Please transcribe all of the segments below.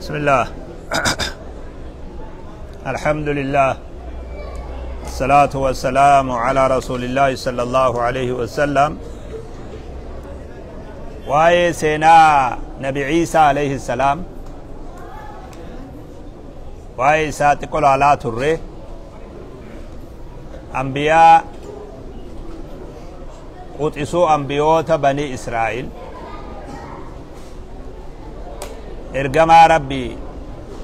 بسم الله الحمد لله الصلاة والسلام على رسول الله صلى الله عليه وسلم. واي سينا نبي عيسى عليه السلام واي ساتقل على تره أنبياء قطسوا أنبيوت بني إسرائيل إرجما ربي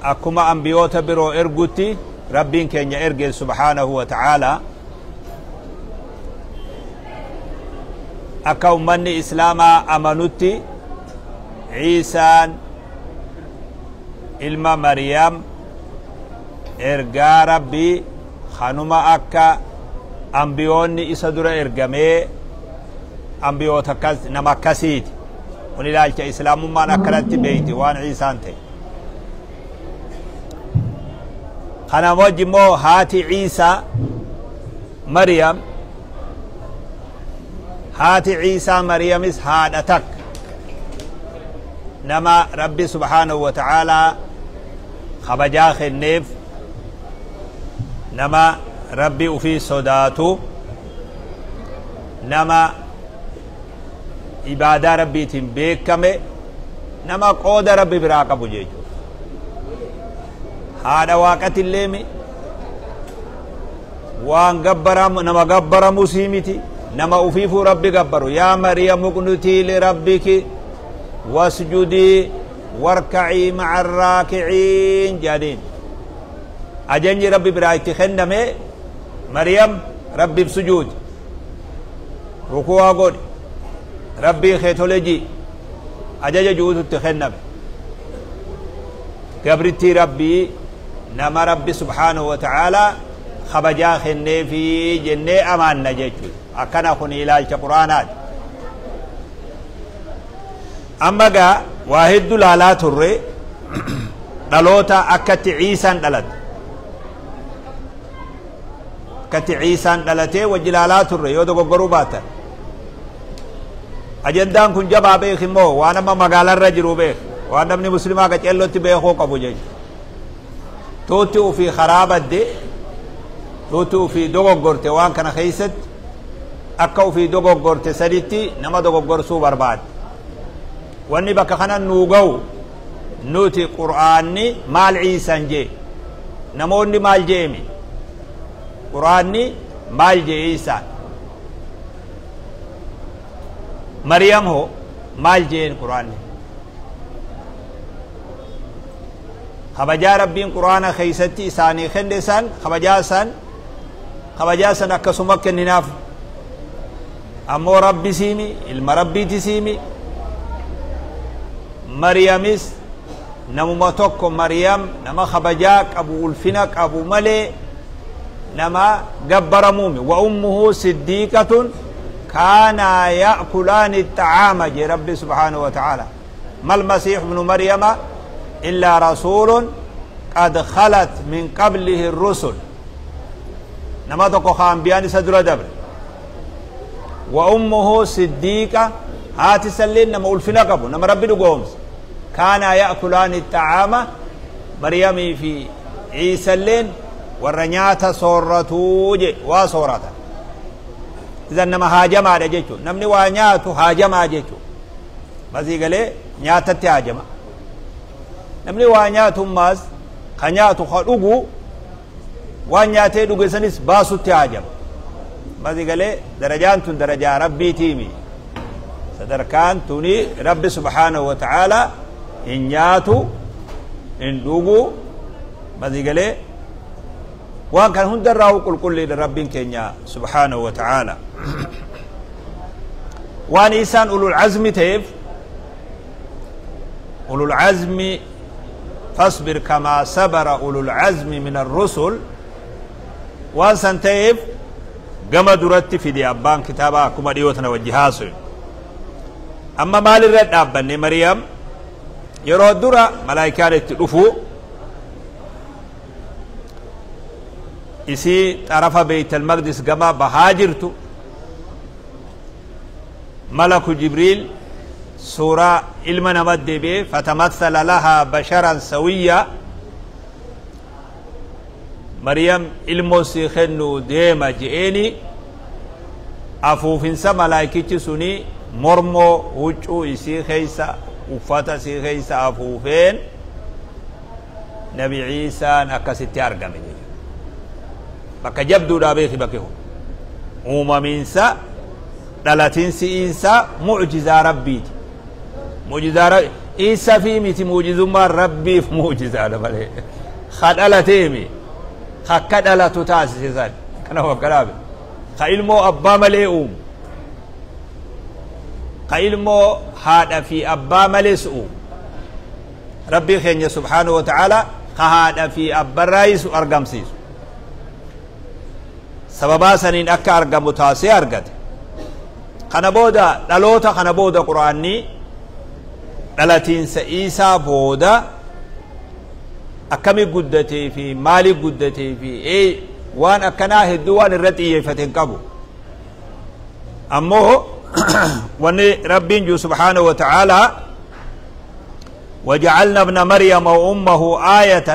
أكما أنبيوت برو إرجوتي ربين كن يرجع سبحانه وتعالى أكو من إسلام أمنتي عيسى إلما مريم إرجع ربي خانوما أكا أنبيوني إسدور إرجمي أنبيوت نما كسيت ونلالك إسلام ما نكرت بيتي وان عيسى أنت أنا موجمو هاتي عيسى مريم هاتي عيسى مريم إس هادتك نما ربي سبحانه وتعالى خبجاخ النيف نما ربي وفي صداتو نما عبادة ربي تنبيكمي نما قود ربي براقبو جيجو هذا واقت الليمي وان قبرم نما قبر مسيمتي نما أفيفو ربي قبرو يا مريم اقنتي لربك واسجدي واركعي مع الراكعين جادين أجنجي ربي برايتي خنمي مريم ربي بسجود ركوع قد ربي خيتولجي أجج جوز تخنمي قبرتي ربي نما ربي سبحانه وتعالى خبجا خني في جنة أمان نجيشو أكنا خني إلى القرآنات أما جا واحد لالا تري دلوتا أكت عيسى دلت أكت عيسى دلته وجلالا تري يودو قروباته أجندان كن جبا بيخ مو وانا ما مقال الرجل بيخ وانا من مسلمة كتلو تبيخو قبو جيش توتو في خرابة دي توتو في دوغو غورتي وان كان خيست أكو في دوغو غورتي سديتي نما دوغو غورسو برباد واني بكا خنا نوغو نوتي قرآني مال عيسى جي نموني مال جيمي قرآني مال جي عيسى مريم هو مال جين قرآني خبجا ربين قرآن خيستي ساني خندسان خبجاسان خبجاسان أكسمك الناف أمو ربي سيمي المربي تسيمي مريمس نمو مريم نما خبجاك أبو ألفنك أبو ملي نما جبر مومي وأمه صديقة كان يأكلان الطعام جي ربي سبحانه وتعالى ما المسيح ابن مريم إلا رسول قد خلت من قبله الرسل نما تقو خان بيان سدر دبر وأمه صديقة هاتي سلين نما ألفنا قبو نما ربي نقومس كان يأكلان الطعام مريم في عيسى لين ورنياتا صورتو جي وصورتا إذا نما هاجما جيتو نمني وانياتو هاجما جيتو بس قال نياتا تهاجما نمني وانياتو ماس خنياتو خلقو وانياتي دوغ سنس باسو تهاجم بس قال درجان تون درجة ربي تيمي صدركان توني ربي سبحانه وتعالى إن إن دوغو بس قال وان كان هندر راو كل كل لرب كينيا سبحانه وتعالى وان إنسان أولو العزم تيف أولو العزم فاصبر كما صبر أولو العزم من الرسل وان سنتيف قام درت في دي أبان كتابا كما ديوتنا وجهاسه أما مال الرد أبان مريم يرو درا ملائكة تلفو إسي طرف بيت المقدس قما بهاجرتو ملك جبريل Suuraa ilma nama deebi'ee fatamassala lahaa basharan sawiyya. Maryam ilmoo sii kennuu deema je'eeni. Afuufinsa malaayikichi suni mormoo huccuu isii keessa, uffata isii keessa afuufeen Nabi Ciisaan akkasitti argame jechuudha. Bakka jabduudhaa beeki bakki kun. Uumamiinsa dhalatiinsi Iisaa mu'jizaa Rabbiiti. Mu'jizaa Iisaa fi miti, mu'jizummaan Rabbiif mu'jizaadha malee. Ka dhalateemi akka dhalatu taasise san kana wakkanaabe. Ka ilmoo abbaa malee uumu, ka ilmoo haadha fi abbaa malees uumu, Rabbii keenya subhaanahu wa ta'ala, ka haadha fi abbarraayisu argamsiisu sababaa saniin akka argamu taasisee argate. Kana booda, dhaloota kana booda, Quraanni dhalatiinsa Iisaa booda akkami guddatee fi maaliif guddatee fi waan akkanaa hedduu waan irratti xiyyeeffate hin qabu. Ammoo wanni Rabbiin jiru subhaanahu wa ta'aalaa: وجعلنا ابن مريم وأمه آية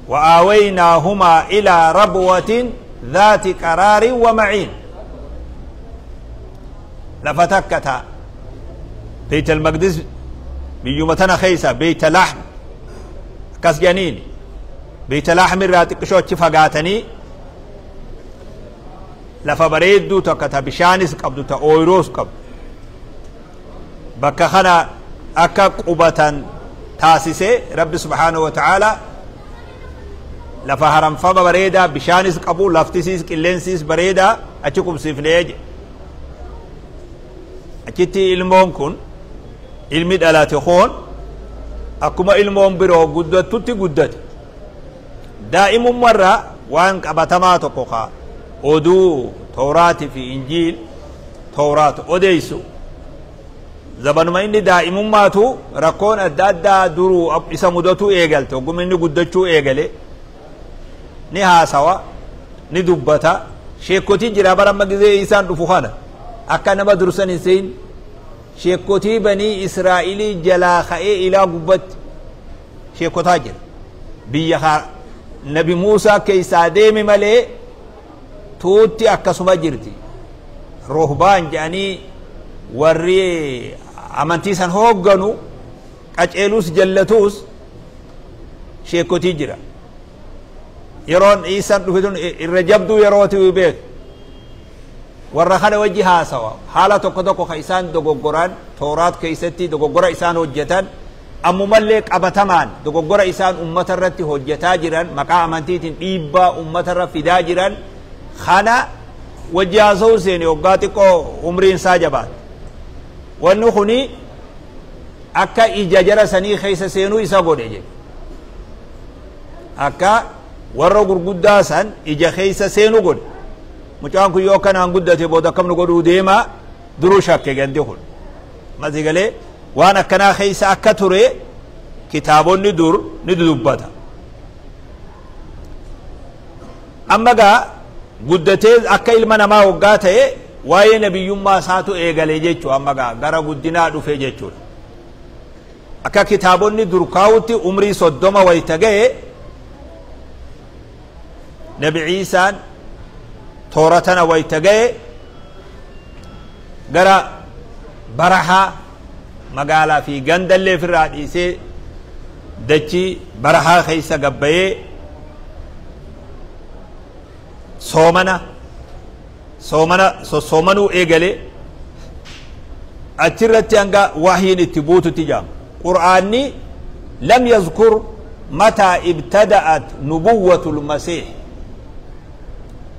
وآويناهما إلى ربوة ذات قرار ومعين. لفتكتا بيت المقدس biyyuma keessa Beyta Lahm akkas janiin. Beyta Lahm irraa xiqqishoo achi fagaatanii lafa bareedduu takka ta bishaanis qabdu, ta ooyiroos qabdu, bakka kana akka qubatan taasisee Rabbi subhaanahu wa ta'ala. Lafa haramfama bareedaa, bishaanis qabu, laftisiis qilleensiis bareedaa, achi qubsiifnee jedhe. Achitti ilmoon kun, ilmi dhalate kun, akkuma ilmoon biroo guddattutti guddate. Daa'imummarraa waan qabatamaa tokko kaa oduu Tawraatii fi Injiil Tawraat odeessu, zabanuma inni daa'imummaatu rakkoon adda addaa duruu isa mudatuu eegalte. Hogguma inni guddachuu eegale ni haasawa, ni dubbata. Sheekotii jira bara amma gizee isaan dhufu kana akka nama dursan hin sein. Sheekotii Banii Israa'ilii jalaa ka'ee ilaa gubbatti sheekotaa jira. Biyya Nabi Muusaa keessaa deeme malee tuutti akkasuma jirti. Rohbaan jedhanii warri amantii san hoogganu, qaceelus jallatuus sheekotii jira. Yeroon Iisaan dhufe tun irra jabduu yerooti beek. Warra kana wajji haasawa. Haala tokko tokko ka isaan dogoggoran, Tooraat keessatti dogoggora isaan hojjetan, ammumallee qabatamaan dogoggora isaan ummata irratti hojjetaa jiran, maqaa amantiitiin dhiibbaa ummata irra fidaa jiran kana wajji haasa'uu seeni. Waggaa xiqqoo umriin isaa jabaate wanni kuni akka ija jara sanii keessa seenuu isa godhe jedhe. Akka warra gurguddaa san ija keessa seenuu godhe. Mucaan kun yoo akkanaan guddate booda akkam nu godhuu deema duruu shakke. Gandi kun masi galee waan akkanaa keessa akka ture kitaabonni dur ni dubbata. Amma gaa guddatee akka ilma namaa waggaa ta'e waa'ee nabiyyummaa isaatu eegale jechuu. Amma gaa gara guddinaa dhufe jechuudha. Akka kitaabonni dur kaa'utti umrii 30 wayta ga'e Nabi Ciisaan toora tana wayta ga'e gara barahaa, magaalaa fi gandallee ofirraa dhiisee dachii barahaa keessa gabbayee soomana sossoomanuu eegale. Achirratti hanga wahyiin itti buututti jaama. Qur'aanni لم يذكر متى ابتدأت نبوة المسيح.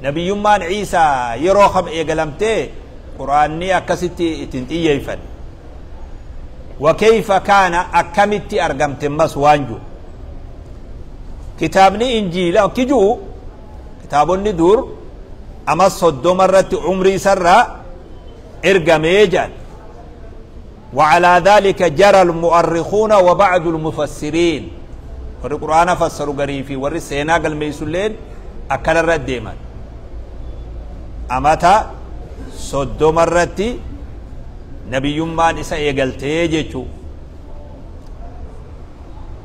Nabiyyummaan Ciisaa yeroo kam eegalamtee Qur'aanni akkasitti ittiin xiyyeeffan. وكيف كان, akkamitti argamte mas waan jiru kitaabni Injiila akki jiru. Kitaabonni dur ama 30 irratti umrii isarraa ergamee jedhan. وعلى ذلك جرى المؤرخون وبعض المفسرين. Warri Qur'aana fassaru garii fi warri seenaa galmeessulleen akkana irra deeman. Amata 30 irratti Nabiyyummaan isa eegaltee jechuu.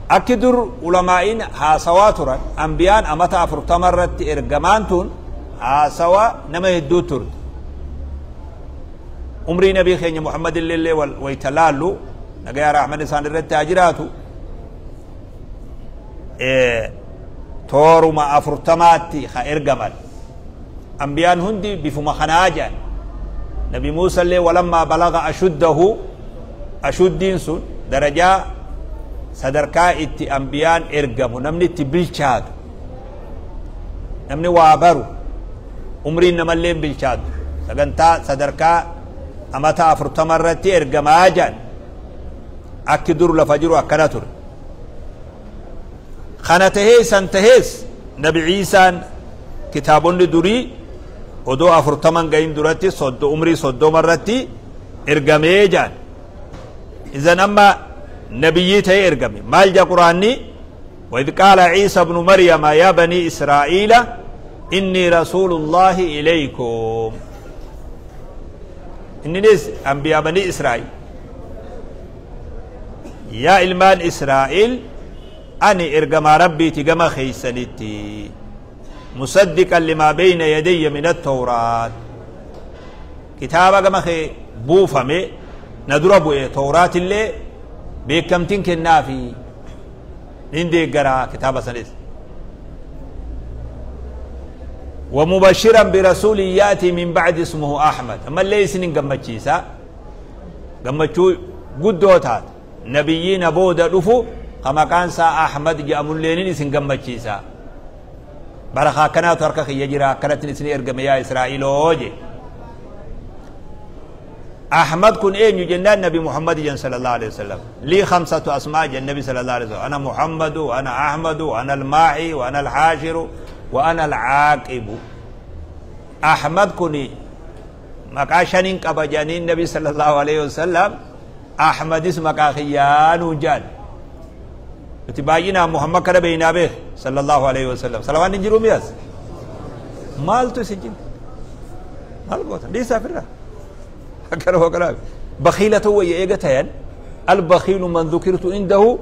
Akki dur ulamaa'iin haasawaa turan, anbiyaan amata 40 irratti ergamaan tun haasawa nama hedduu turte. Umrii nabii keenya Muhammad illee wayta laallu, nagayaa rahman isaan irratti haa jiraatu, tooruma 40tti ha ergaman. Anbiyaan hundi bifuma kanaa jedhan. Nabi Muusa illee walammaa balaga ashuddahu, ashuddiin sun darajaa sadarkaa itti anbiyaan ergamu, namni itti bilchaatu, namni waa baru, umriin namallee hin bilchaatu, sagantaa sadarkaa amata 40 irratti ergamaa jedhan. Akki dur lafa jiru akkana ture. Kana tahee san tahees, Nabi Ciisaan kitaabonni durii odoo 40 gahin duratti umrii 30 irratti ergamee jedhan. Izan amma nabiyyii ta'ee ergame. Maal jedha Quraanni? وإذ قال عيسى ابن مريم يا بني إسرائيل إني رسول الله إليكم. إني أنبياء بني إسرائيل، يا إلمان إسرائيل، أني إرجما ربي تجمع خيسنتي، مصدقا لما بين يدي من التوراة. كتابة كما خي بوفمي ندربو إيه توراة اللي بكمتين كنافي نندي قرا كتابة سنس. ومبشرا برسول ياتي من بعد اسمه أحمد. أما اللي سنين قمتشيسا قمتشو قدوتات نبيين بودا رفو كما كان سا أحمد جاء ملينين سن قمتشيسا برخا كنا ترك خيجرا كانت نسني إرقم يا إسرائيل أوجي. أحمد كن إيه جنان نبي محمد جن صلى الله عليه وسلم. لي 5 أسماء جن النبي صلى الله عليه وسلم: أنا محمد، وأنا أحمد، وأنا الماحي، وأنا الحاشر، وأنا العاقب. أحمد كني مكاشنين كبجانين النبي صلى الله عليه وسلم. أحمد اسمك أخيان وجان تباينا محمد كده بينا به صلى الله عليه وسلم. صلوات نجرو مياس مال تسجل مال قوتا ليس فرا هكذا هو كلام. بخيلة هو يجتهن البخيل من ذكرت عنده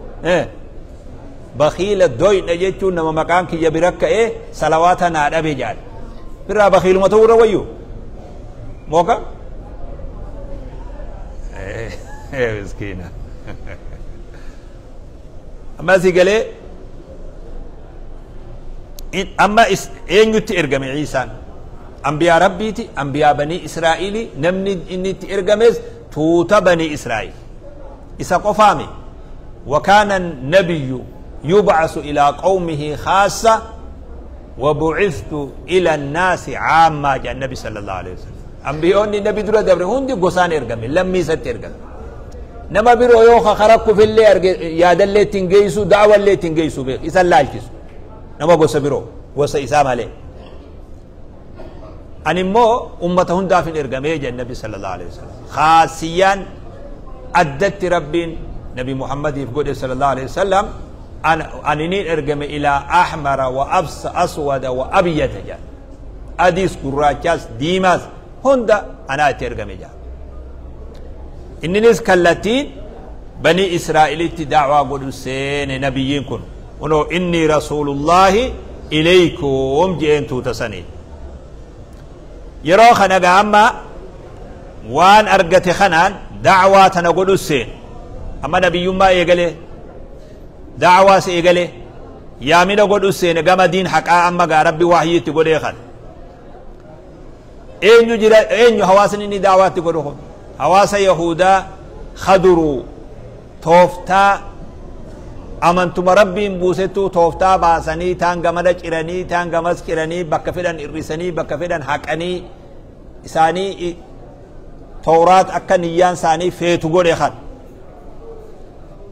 بخيل دوي نجتو نما مكان كي يبرك إيه صلواتنا على بيجان برا بخيل ما تورا ويو موكا إيه مسكينة. أما زيجلي أما إيه يتي إرجم عيسى أنبياء ربيتي أنبياء بني إسرائيل نمني إني تإرجمز توتا بني إسرائيل إسا قفامي. وكان النبي يبعث إلى قومه خاصة وبعثت إلى الناس عامة جاء النبي صلى الله عليه وسلم. أنبياء النبي درا دبر هندي قصان إرجمي لم يست إرجم نما بيرو يوخا خرقوا في اللي يا دلة تنجيسو دعوة اللي تنجيسو بيك إسا لا الكيسو نما قص بيرو قص إسام عليه. أني مو أمتهن دافن إرجمي جاء النبي صلى الله عليه وسلم خاصيا أدت ربين نبي محمد يقول صلى الله عليه وسلم أنني إرجم إلى أحمر وأبس أسود وأبيض جاء أديس كراكاس ديماس هندا أنا ترجم جاء. إنني كلتين بني إسرائيل تدعوا قدسين نبيين كن ونو إني رسول الله إليكم جئنتو تسني يروخ نجا أما وان أرجت خنان دعوة تنقدسين أما نبي ما يقله دعوة سيقله يا من قدسين جم دين حقا أما جا ربي وحي تقول خن إن يجرا إن يحواسن إني دعوة تقولهم حواس يهودا خدروا توفتا أمنتم ربي بوستو توفتا باسني تان جمدك إيراني تان جمس إيراني بكفلان إرساني بكفلان حقني إساني توراة أكنيان ساني فيتو قول خن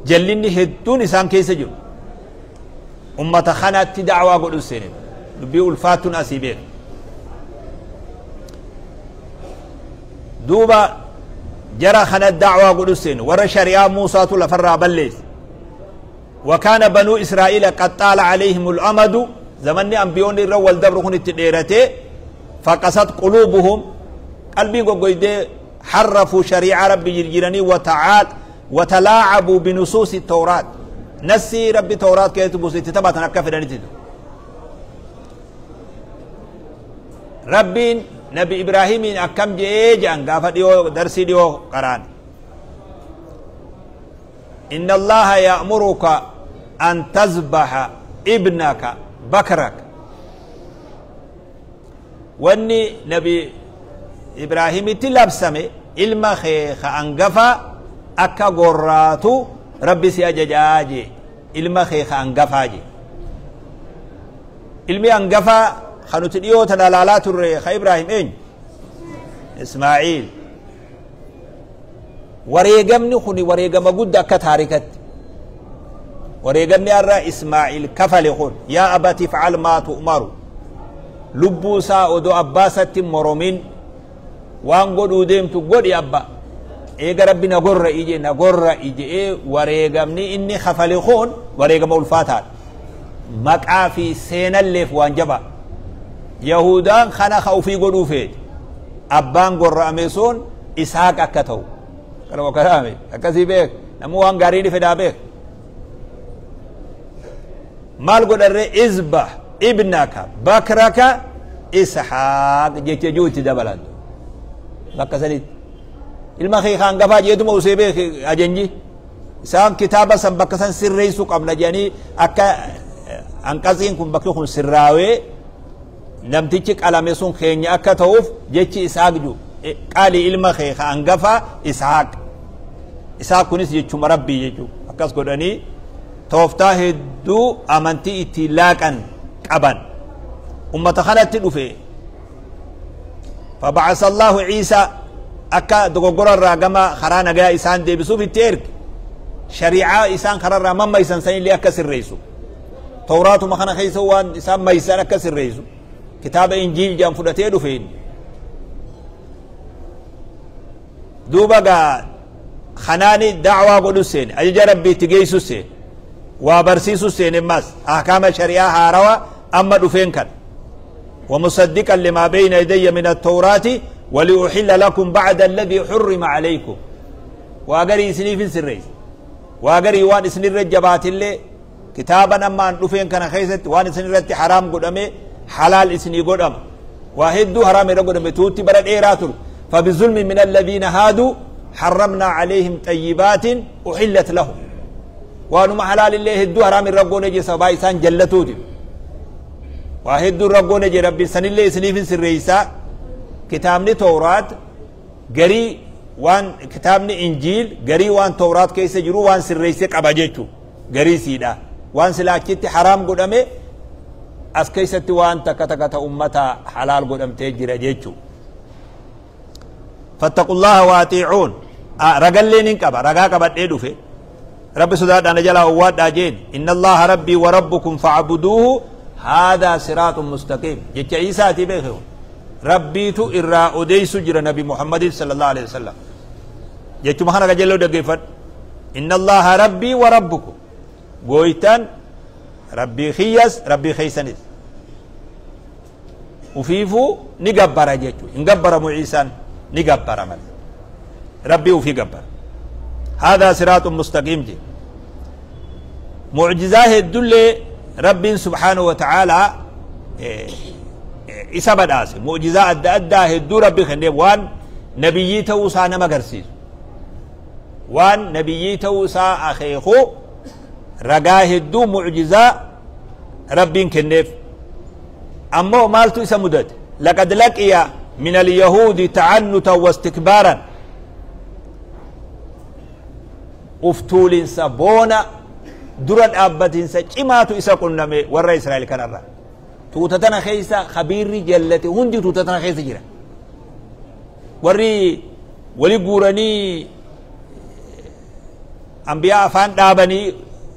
جلني هدون إسان كيس جو أمة خانت دعوة قول السنين بيقول فاتن أسيبين دوبا جرى خانت دعوة قول السنين ورا شريعة موسى تلفر بليس. وكان بنو إسرائيل قد طال عليهم الأمد زمن أنبيون الرول دبرهن التديرته فقست قلوبهم قلبي قويدة حرفوا شريعة ربي جرجرني وتعال وتلاعبوا بنصوص التوراة نسي ربي توراة كيتبو ستتبع تنكفر نتدو ربي نبي إبراهيم أكم جيج أنقافة ديو درسي ديو قران إن الله يأمرك أن تذبح ابنك بكرك واني نبي إبراهيم تلبسمي إلما خيخ أنقفا أكا قراتو ربي سيأججاجي إلما خيخ أنقفا جي إلمي أنقفا خنوت ديو تلالالات الريخ إبراهيم إن إسماعيل وريقمني خني وريقم قد أكا تاركت وريقمني أرى إسماعيل كفل خن يا أبا تفعل ما تؤمر لبوسا أدو أباسة مرمين وان قد أديمت قد يا أبا إيقا ربي نقر إيجي نقر إيجي إيه وريقمني إني خفل خون وريقم الفاتحة مقع في سين الليف وان جبا يهودان خنا خوفي قدو فيد أبان قر أميسون إسحاق أكتو كلام كلامي أكسي بيك نمو وان قاريني فدا بيك مال قد الرئ إذبح ابنك بكرك إسحاق جيت جوتي دبلان بكا سنيت المخي خان قفا جيتو موسي بيك أجنجي سام كتابة سام بكا سن سريسو قبل جاني أكا أنقذين كن بكركم سراوي نمتيك على ميسون خيني أكا توف جيتي إسحاق جو قالي المخي خان قفا إسحاق إسحاق كنس جيتو مربي جيتو أكاس قدني توفتا هدو أمنتي اتلاقا قبا أمة خلت تدفي فبعث الله عيسى أكا دغوغور الراقما خرانا جاء إسان دي بسوف الترك شريعة إسان خرر مما إسان سين لي أكا سريسو توراة ما خنا خيسو وان إسان ما إسان أكا سريسو كتاب إنجيل جام فدتي دفين دوبا خناني دعوة قدسين أجي ربي تجيسو سين وبرسيسو سين ماس أحكام شريعة هاروا أما دفين كان ومصدقا لما بين يدي من التوراة ولأحل لكم بعد الذي حرم عليكم وأقري سني في السريس وأقري وان سني الرجبات اللي كتابا أما دفين كان خيست وان سني رت حرام قدامي حلال سني قدام واحد حرام قدامي توتي برد إيراتر فبظلم من الذين هادوا حرمنا عليهم طيبات أحلت لهم وانما حلال الله هدو حرام ربنا جي سباي سان جلتو دي واحد ربنا جي ربي سن الله سنيف سريسا كتابني توراة غري وان كتابني انجيل غري وان توراة كيس جرو وان سريسا قباجيتو غري سيدا وان سلاكيتي حرام قدامي اس كيستي وان تكتكت امتا حلال قدامتي جرا جيتو فاتقوا الله واطيعون رجلين قبا رغا قبا ديدو رب سداد أنا جلا واد أجين إن الله ربي وربكم فاعبدوه هذا صراط مستقيم جت عيسى تبيه ربي تو إرى أديس جرى نبي محمد صلى الله عليه وسلم جت مهنا جلو دقيفت إن الله ربي وربكم قويتان ربي خيس ربي خيسنس وفيفو نجبر جتو نجبر مو عيسى نجبر من ربي وفي جبر هذا صراط مستقيم جي معجزاه الدل رب سبحانه وتعالى إسابة آسي معجزة أدى أدى هدو ربي خنده وان نبيي توسا نما قرسيس وان نبيي توسا أخيخو رقاه هدو معجزة ربي كنف أما مالتو إسا مدد لقد لقي من اليهود تعنتا واستكبارا افتولين بونا درد أبتين سجماتو إسا قلنا ورى إسرائيل كان الرا توتتنا خيسا خبير جلتي هندي توتتنا خيسا جرا وري ولي قوراني أنبياء فان دابني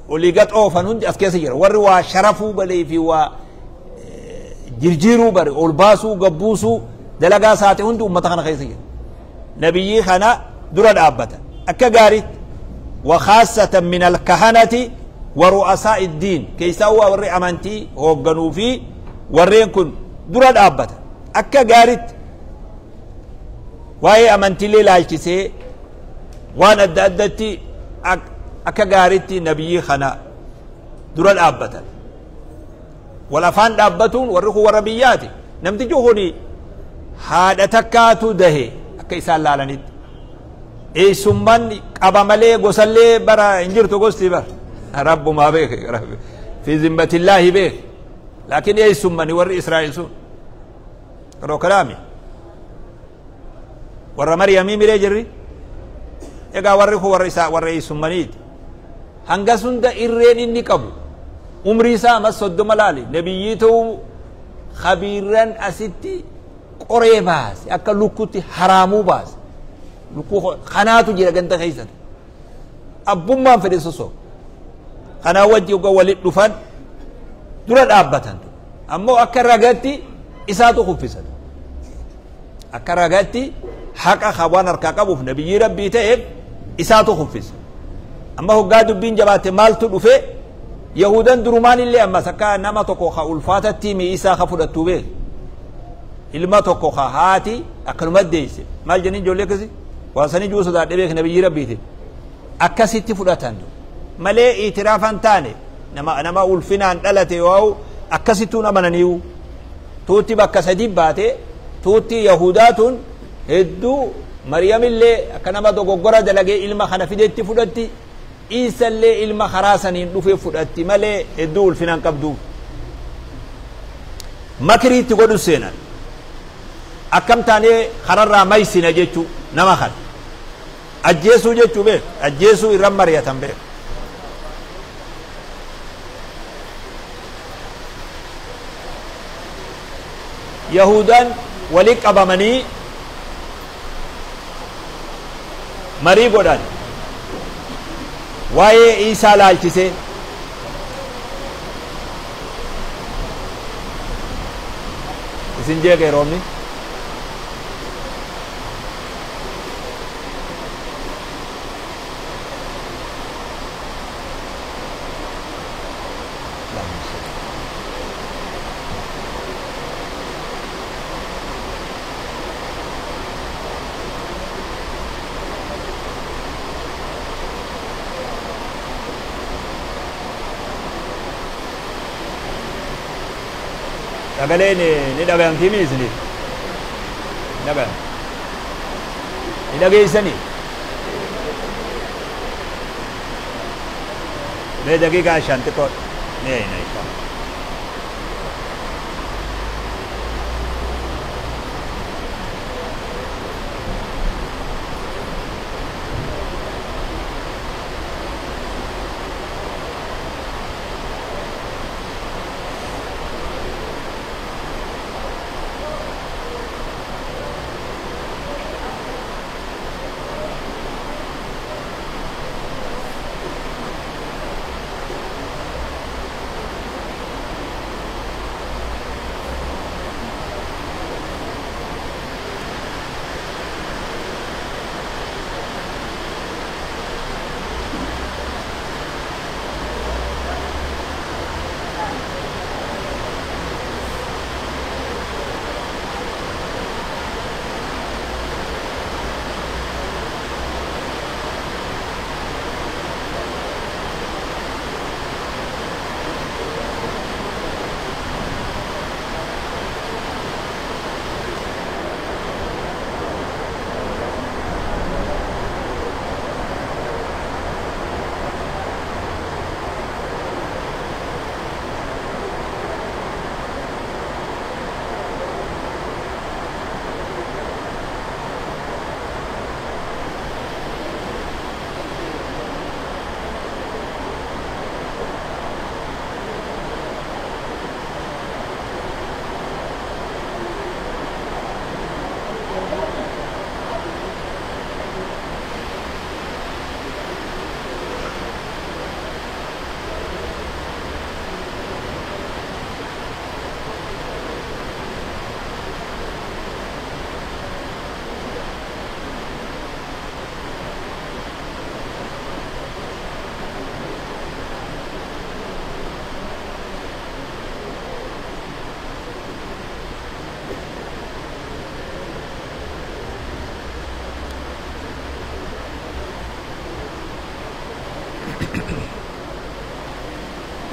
ولي قد أوفان هندي أسكيسا جرا وري وشرفو بلي في و جرجيرو بري أولباسو قبوسو دلقا ساتي هندي أمتخنا خيسا جرا نبيي خنا درد أبتا أكا قاريت وخاصة من الكهنة ورؤساء الدين كيساوا وري أمانتي هو في ورين كن درد أبتا أكا قارت Waa'ee amantiilee laalchisee waan adda addatti akka gaaritti nabiyyii kana dura dhaabbatan. Wal afaan dhaabbatuun warri kun warra biyyaati. Namtichi kun haadha takkaatu dahe akka isaan laalanitti. Eessummaan qaba malee gosallee bara hin jirtu gosti bara. Rabbumaa beeke. Fi zimmatillaahi beeke. Laakiin eessummani warri Israa'el sun. Yeroo kalaami. Warra Maryamii miree jirri. Egaa warri kun warra isaa warra eessummaniiti. Hanga sunda irreen inni qabu. Umrii isaa ammas 30 laali. Nabiyyii ta'uu khabiirran asitti qoree baase akka lukkutti haraamuu baase. Lukkuu kanaatu jira ganda keessatti. Abbummaan fedhe sosoo. Kanaa wajji hogga walitti dhufan dura dhaabbatan. Ammoo akka ragatti isaatu kuffisan. Akka ragatti haqa waan harkaa qabuuf nabiyyii rabbii ta'eef isaatu kuffisa. Amma hoggaa dubbiin jabaatte maaltu dhufe Yahudan durumaan illee ammas akka nama tokko ka ulfaatatti mi'isaa ka fudhattu beek. Ilma tokko ka haati akkanuma deesse. Maal jenni ijoollee akkasii? Waan sanii juu sodaadhe beek nabiyyii rabbiiti. Akkasitti fudhatan. Malee itiraafan taane nama ulfinaan dhalate yoo akkasittuun amananiiyu. Tuutti bakka sadi baate tuutti Yahudaatuun hedduu Maryamillee akka nama dogoggora dalagee ilma kana fidetti fudhatti. Iisallee ilma karaa saniin dhufe fudhatti malee hedduu ulfinaan qabdu. Makriitti godhu seenan. Akkam taanee kararraa maysina jechuu nama kana. Ajjeesuu jechuu beek. Ajjeesuu irra mari'atan beek. Yahudaan wali qabamanii marii godhan. Waa'ee Iisaa laalchisee. Isin jeeqee roobni? Sagaleen ni dhagayamtii mi isiniif? Ni dhagayam. Ni dhageessanii? Mee daqiiqaa 5 xiqqoo ni eeyna inshallah.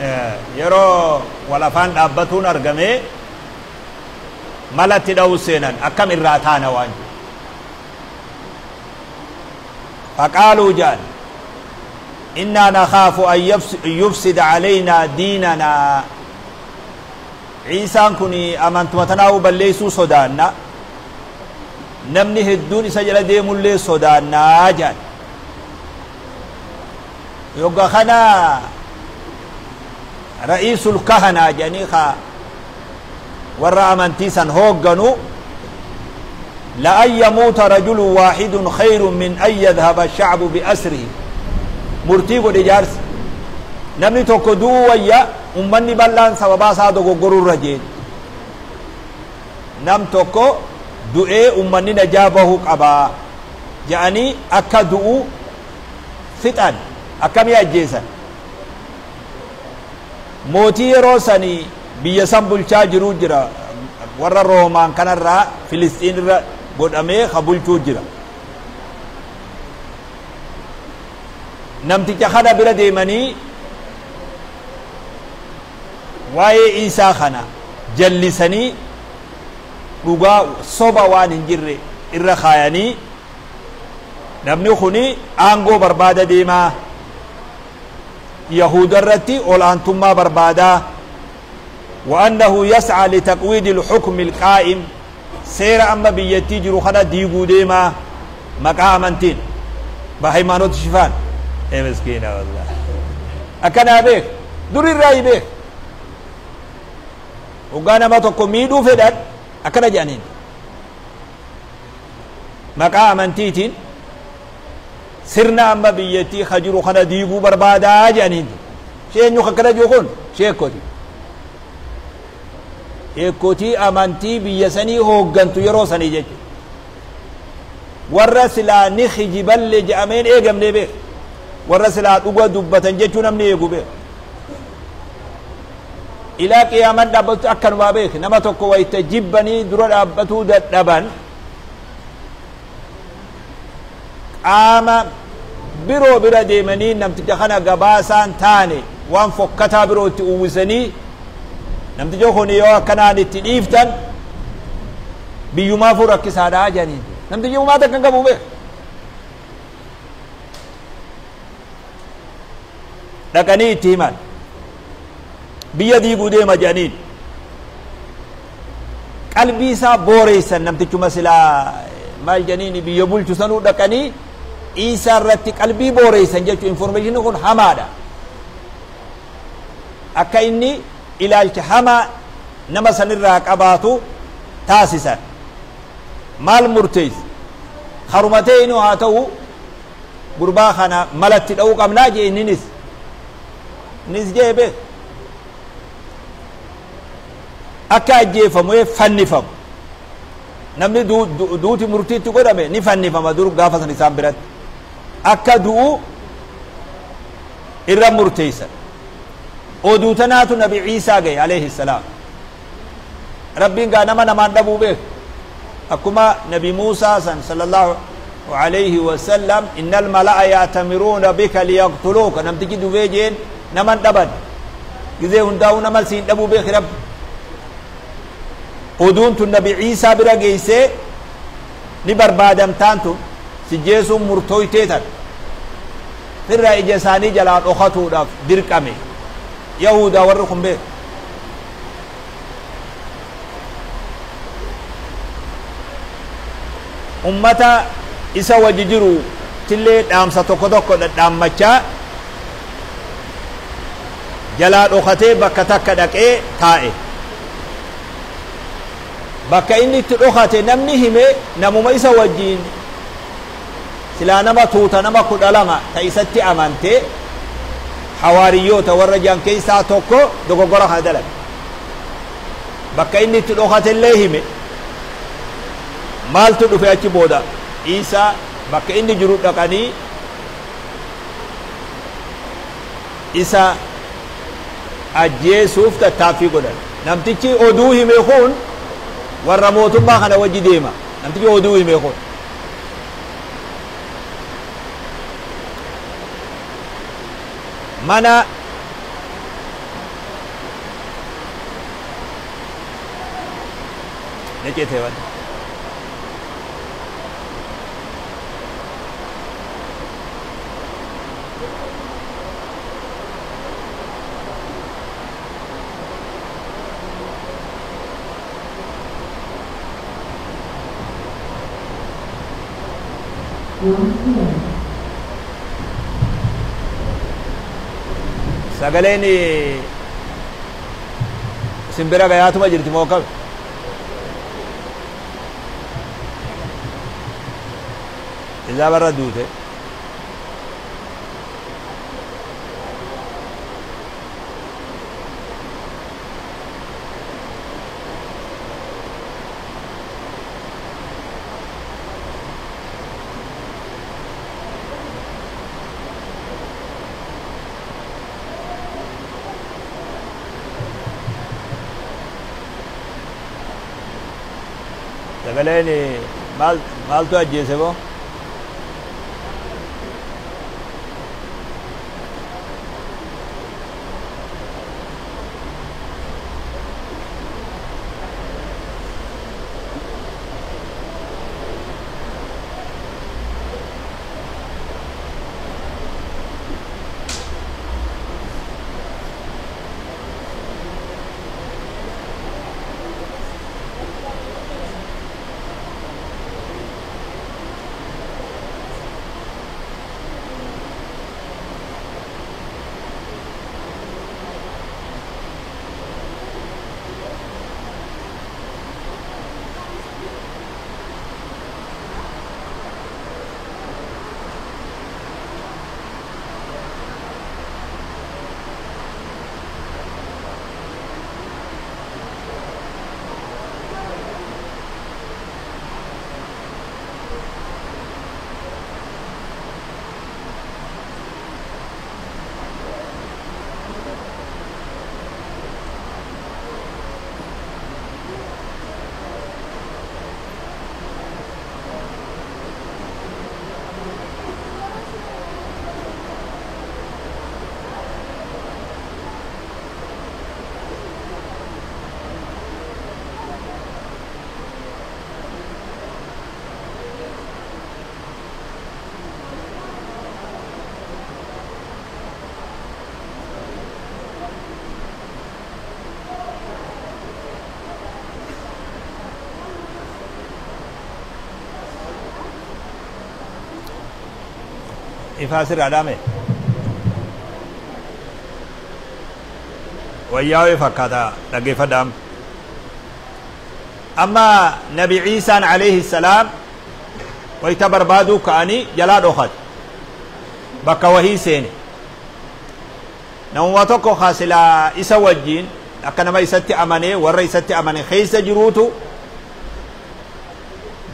Yeroo wal afaan dhaabbatuun argamee malatti dha'uu seenan akkam irraa taana waan jiru. Faqaaluu ja'an innaa nakhaafu an yufsida calaynaa diinanaa. Ciisaan kun amantuma tanaa'uu balleessuu sodaanna, namni hedduun isa jala deemullee sodaannaa jedhan. Yogga kana ra'iisul kahanaa jedhanii ka warra amantii san hoogganu, la'an yamuuta rajulun waaxidun khayrun min an yadhhaba shacbu biasrihi. Murtii godhe jaarsi, namni tokko du'uu wayya ummanni bal'aan sababaa isaa dogoggoruu irra jeen. Nam tokko du'ee ummanni najaa bahuu qabaa jedhanii akka du'u fixan. Akkamii ajjeesan? Mootii yeroo sanii biyya san bulchaa jiruu jira, warra Roomaan kanarraa Filisxiin irra godhamee ka bulchuu jira. Namticha kana bira deemanii waa'ee Iisaa kana jallisanii dhugaa soba waan hin jirre irra kaayanii, namni kuni aangoo barbaada deemaa, Yahuda irratti ol aantummaa barbaadaa, وأنه يسعى لتقويض الحكم القائم, seera amma biyyattii jiru kana diiguu deemaa maqaa amantiin በሃይማኖት ሽፋን. Miskiina wallah, akkanaa beek, dur irraa beek. Hoggaa nama tokko miidhuu fedhan akkana jedhaniin, maqaa amantiitiin sirna amma biyyattii ka jiru kana diiguu barbaadaa jedhaniin. Eenyu akkana jiru kun? Sheekoti, sheekotii amantii biyya sanii hooggantu yeroo sanii jechuudha. Warra silaa ni kijiballe je'ameen eegamne beek, warra silaa dhuga dubbatan jechuu namni eegu beek. Ilaa qiyaaman dhaabbatu akkanumaa beek. Nama tokko wayta jibbanii dura dhaabbatuu dadhaban, qaama biroo bira deemanii namticha kana gabaasaan taane waan fokkataa biroo itti uwwisanii, namticha kun yoo akkanaan itti dhiiftan biyyumaafuu rakkisaadhaa jedhaniin. Namtichi uumaa takka hin qabu beek. Dhaqanii itti himan, biyya diiguu deema jedhaniin. Qalbii isaa booreessan. Namtichuma silaa maal jedhaniin biyya bulchu sanuu dhaqanii Iisaa irratti qalbii booreessan jechuu. Information kun hamaadha, akka inni ilaalcha hamaa nama sanirraa qabaatu taasisan. Maal murteessi? Harumatee inni haa ta'u gurbaa kana malatti dha'uu qabnaa jee. Inninis innis jee beek, akka ajjeefamu, fannifamu. Namni duuti murtiitti godhame ni fannifama dur gaafa san isaan biratti. Akka du'u irra murteessan. Oduu tanaatu Nabi Ciisaa gahe alayhi salaam. Rabbiin gaa nama namaan dhabuu beek. Akkuma Nabi Muusaa san sallallahu alayhi wasallam, إن الملأ يأتمرون بك ليقتلوك, namtichi dubee jeen naman dhaban. Gizee hundaa'uu nama siin dhabuu beek Rabbi. Oduun tun Nabi Ciisaa bira geeysee, ni barbaadamtaan tun si jeesuun murtooytee tan firraa ija isaanii jalaa dhokatuudhaaf dirqame. Yahudaa warri kun beek. Ummata isa wajji jiru tillee dhaamsa tokko tokko dhadhaammachaa jalaa dhokatee bakka takka dhaqee taa'e. Bakka inni itti dhokate namni hime namuma isa wajjiin silaa nama tuuta nama 12 ta isatti amante, hawaariyyoota warra jiran keessaa tokko dogoggora kana dalage. Bakka inni itti dhokatellee hime. Maaltu dhufe achi booda? Isaa bakka inni jiru dhaqanii isa ajjeesuuf tattaaffii godhan. Namtichi oduu hime kun warra mootummaa kana wajji deema. Namtichi oduu hime kun mana Ni cite wanni. Sagaleen isin bira gayaatuma jirti moo akkami? Isaa barra duute. Sagaleen maal maaltu ajjeese boo? Ifaa sirraa dhaame. Wayyaawee fakkaata dhaggeeffadhaam. Amma Nabi Ciisaan alayhi salaam wayita barbaaduu ka'anii jalaa dhokate. Bakka wahii seene. Namuma tokko ka silaa isa wajjiin akka nama isatti amanee warra isatti amane keessa jiruutu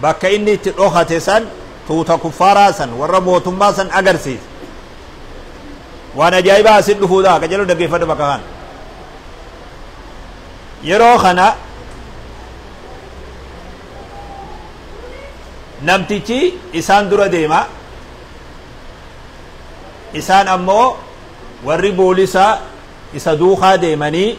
bakka inni itti dhokate san tuuta kuffaaraa san warra mootummaa san agarsiise. Waan ajaa'ibaa asin dhufuudha akka jedhu dhaggeeffadhu bakka kana. Yeroo kana namtichi isaan dura deema. Isaan ammoo warri boolisaa isa duukaa deemanii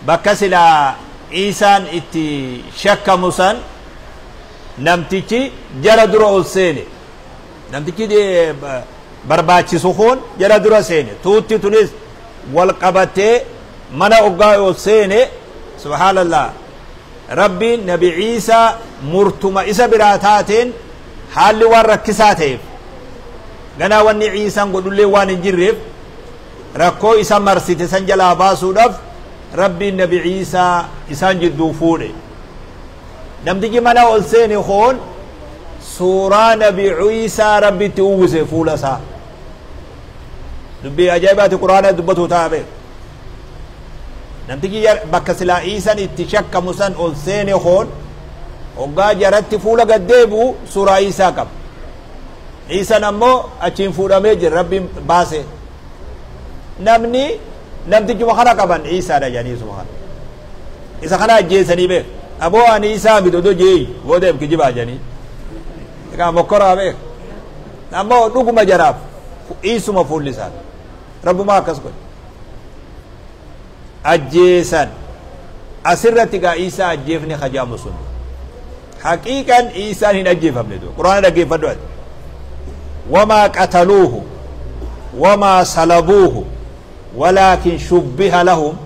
bakka silaa Ciisaan itti shakkamu san namtichi jara dura ol seene. Namtichi barbaachisu kun jara dura seene. Tuutti tunis wal qabatee mana oggaa ol seene. Subhaanallah. Rabbiin Nabi Ciisaa murtuma isa biraa taateen haalli waan rakkisaa ta'eef ganaa wanni Ciisaan godhullee waan hin jirreef rakkoo isa marsite san jalaa baasuudhaaf Rabbiin Nabi Ciisaa isaan jidduu fuudhe. Namtichi mana ol seene kun suuraa Nabi Ciisaa Rabbitti uwwise fuula isaa. Dubbii ajaa'ibaati Quraana dubbatu ta'a beeku. Namtichi bakka silaa Ciisaan itti shakkamu san ol seene kun hoggaa jaratti fuula gad deebi'u suuraa Ciisaa qaba. Ciisaan ammoo achiin fuudhamee jira Rabbiin baase. Namni namtichuma kana qaban Ciisaadha jedhanii isuma kana. Isa kana ajjeesanii beeku. Aboo ani Ciisaa miti odoo jeeyi booda kijibaa jedhanii. Egaa mokkoraa beeku. Ammoo dhuguma jaraaf Ciisuma fuulli isaa. Rabbumaa akkas godhe. Ajjeesan. Asirratti gaa Iisaa ajjeefne kajaamu sun. Haqiiqan Iisaan hin ajjeefamne du'a. Quraana dhaggeeffadhu ati. Wamaa qataluuhu wamaa salabuuhu walaakin shubbiha lahum.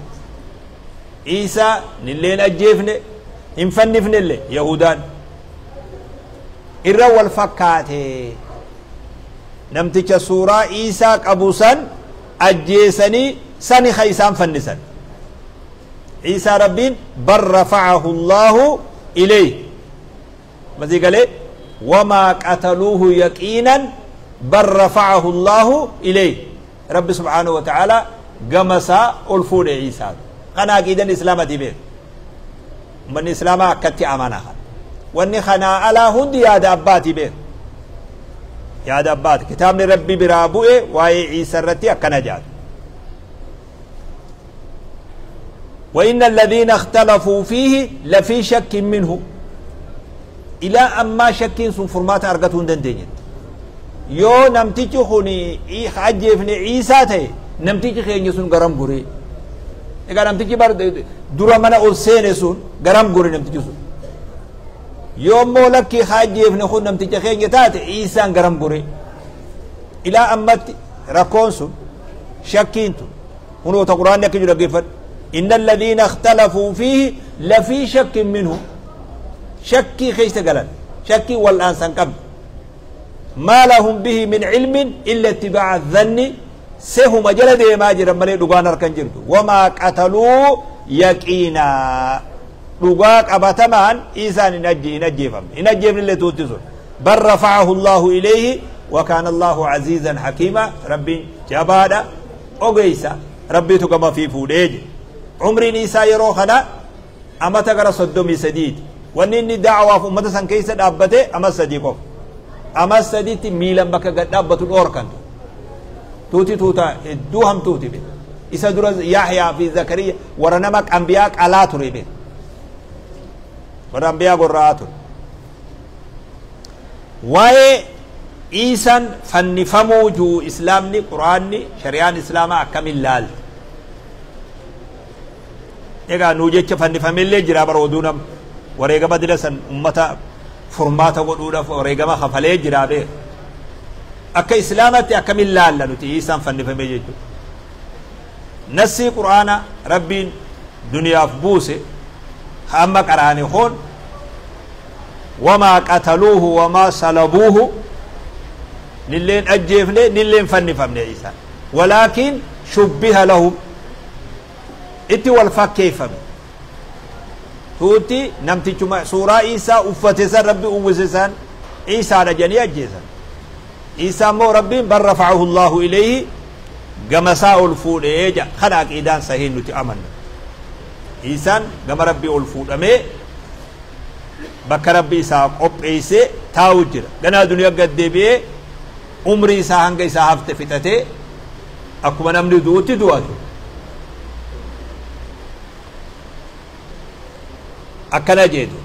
Iisaa nilleen ajjeefne hin fannifnellee Yahudaan. Irra wal fakkaate. Namticha suuraa Iisaa qabu san ajjeesanii sani ka isaan fannisan. Iisaa Rabbiin bal rafa'ahu Allaahu ilayhi. Masii galee wamaa qataluuhu yaqiinan bal rafa'ahu Allaahu ilayhi. Rabbi subhaanahu wa ta'ala gama isaa ol fuudhe Iisaa. Kana aqiidan Islaamatii beeku. Ummanni Islaamaa akkatti amana. Wanni kanaa alaa hundi yaada abbaatii beeku. Yaada abbaati. Kitaabni Rabbi biraa bu'e waa'ee Iisaa irratti akkana jaatu. وإن الذين اختلفوا فيه لفي شك منه. إلى أما شك سن فرمات أرغتون دندين. يو نمتيجي خوني أجيفني عيسى تي نمتيجي خيني سن غرام غوري. إذا نمتيجي بار درا منا أول سن غرام غوري نمتيجي سن. يوم مولك خاجيفني خون نمتيجي خيني تات عيسى غرام غوري. إلى أما ركون سن شكين تو. هنو تقرآن يكجو لقفل. إن الذين اختلفوا فيه لفي شك منه. شكي خيشت قلن شكي والآن سنقب ما لهم به من علم إلا اتباع الظن سهم جلد ما جرى ملي دغان أركن جرد وما قتلوا يقينا دغاك أبتمان إيسان نجي نجي فم نجي من اللي توتسون بل رفعه الله إليه وكان الله عزيزا حكيما. ربي جبادا أغيسا ربي تقام في فوديج عمري نيسا يرو خنا أما تقرأ صدومي سديد وانني دعوة في أمتا سن كيسة دابته أما سديقوف أما سديد ميلا بكا قد دابته الأوركان توتي توتا دوهم توتي بي إسا درز يحيى في زكريا ورنمك أنبياء على تري بي ورنبياء قرآتر واي إيسان فنفمو جو إسلامني قرآني شريان إسلاما أكمل لال egaa nuu jecha fannifamillee jira bara oduu nam wareegama dila san ummata furmaata godhuudhaaf wareegama kafalee jira bee akka islaamatti akkamin laalla nuti Iisaan fannifamee jechuudha. Nassii qur'aana rabbiin duniyaaf buuse hamma qaraane hoon wamaa qataluuhu wamaa salabuuhu nilleen ajjeefne nilleen fannifamne Iisaan walaakin shubbiha lahum itti wal fakkeeffame tuuti namtichuma suuraa Iisaa uffate san rabbi uwwise san Iisaadha jedhanii ajjeesan. Iisaa immoo rabbiin bal rafa'ahu Allahu ilayhi gama isaa ol fuudhee jedha. Kana aqiidaan sahiin nuti amanna. Iisaan gama rabbii ol fuudhamee bakka rabbi isaa qopheessee taa'u jira. Ganaa duniyaa gad deebi'ee umrii isaa hanga isaa hafte fixatee akkuma namni du'utti du'atu. أكنا جيدو.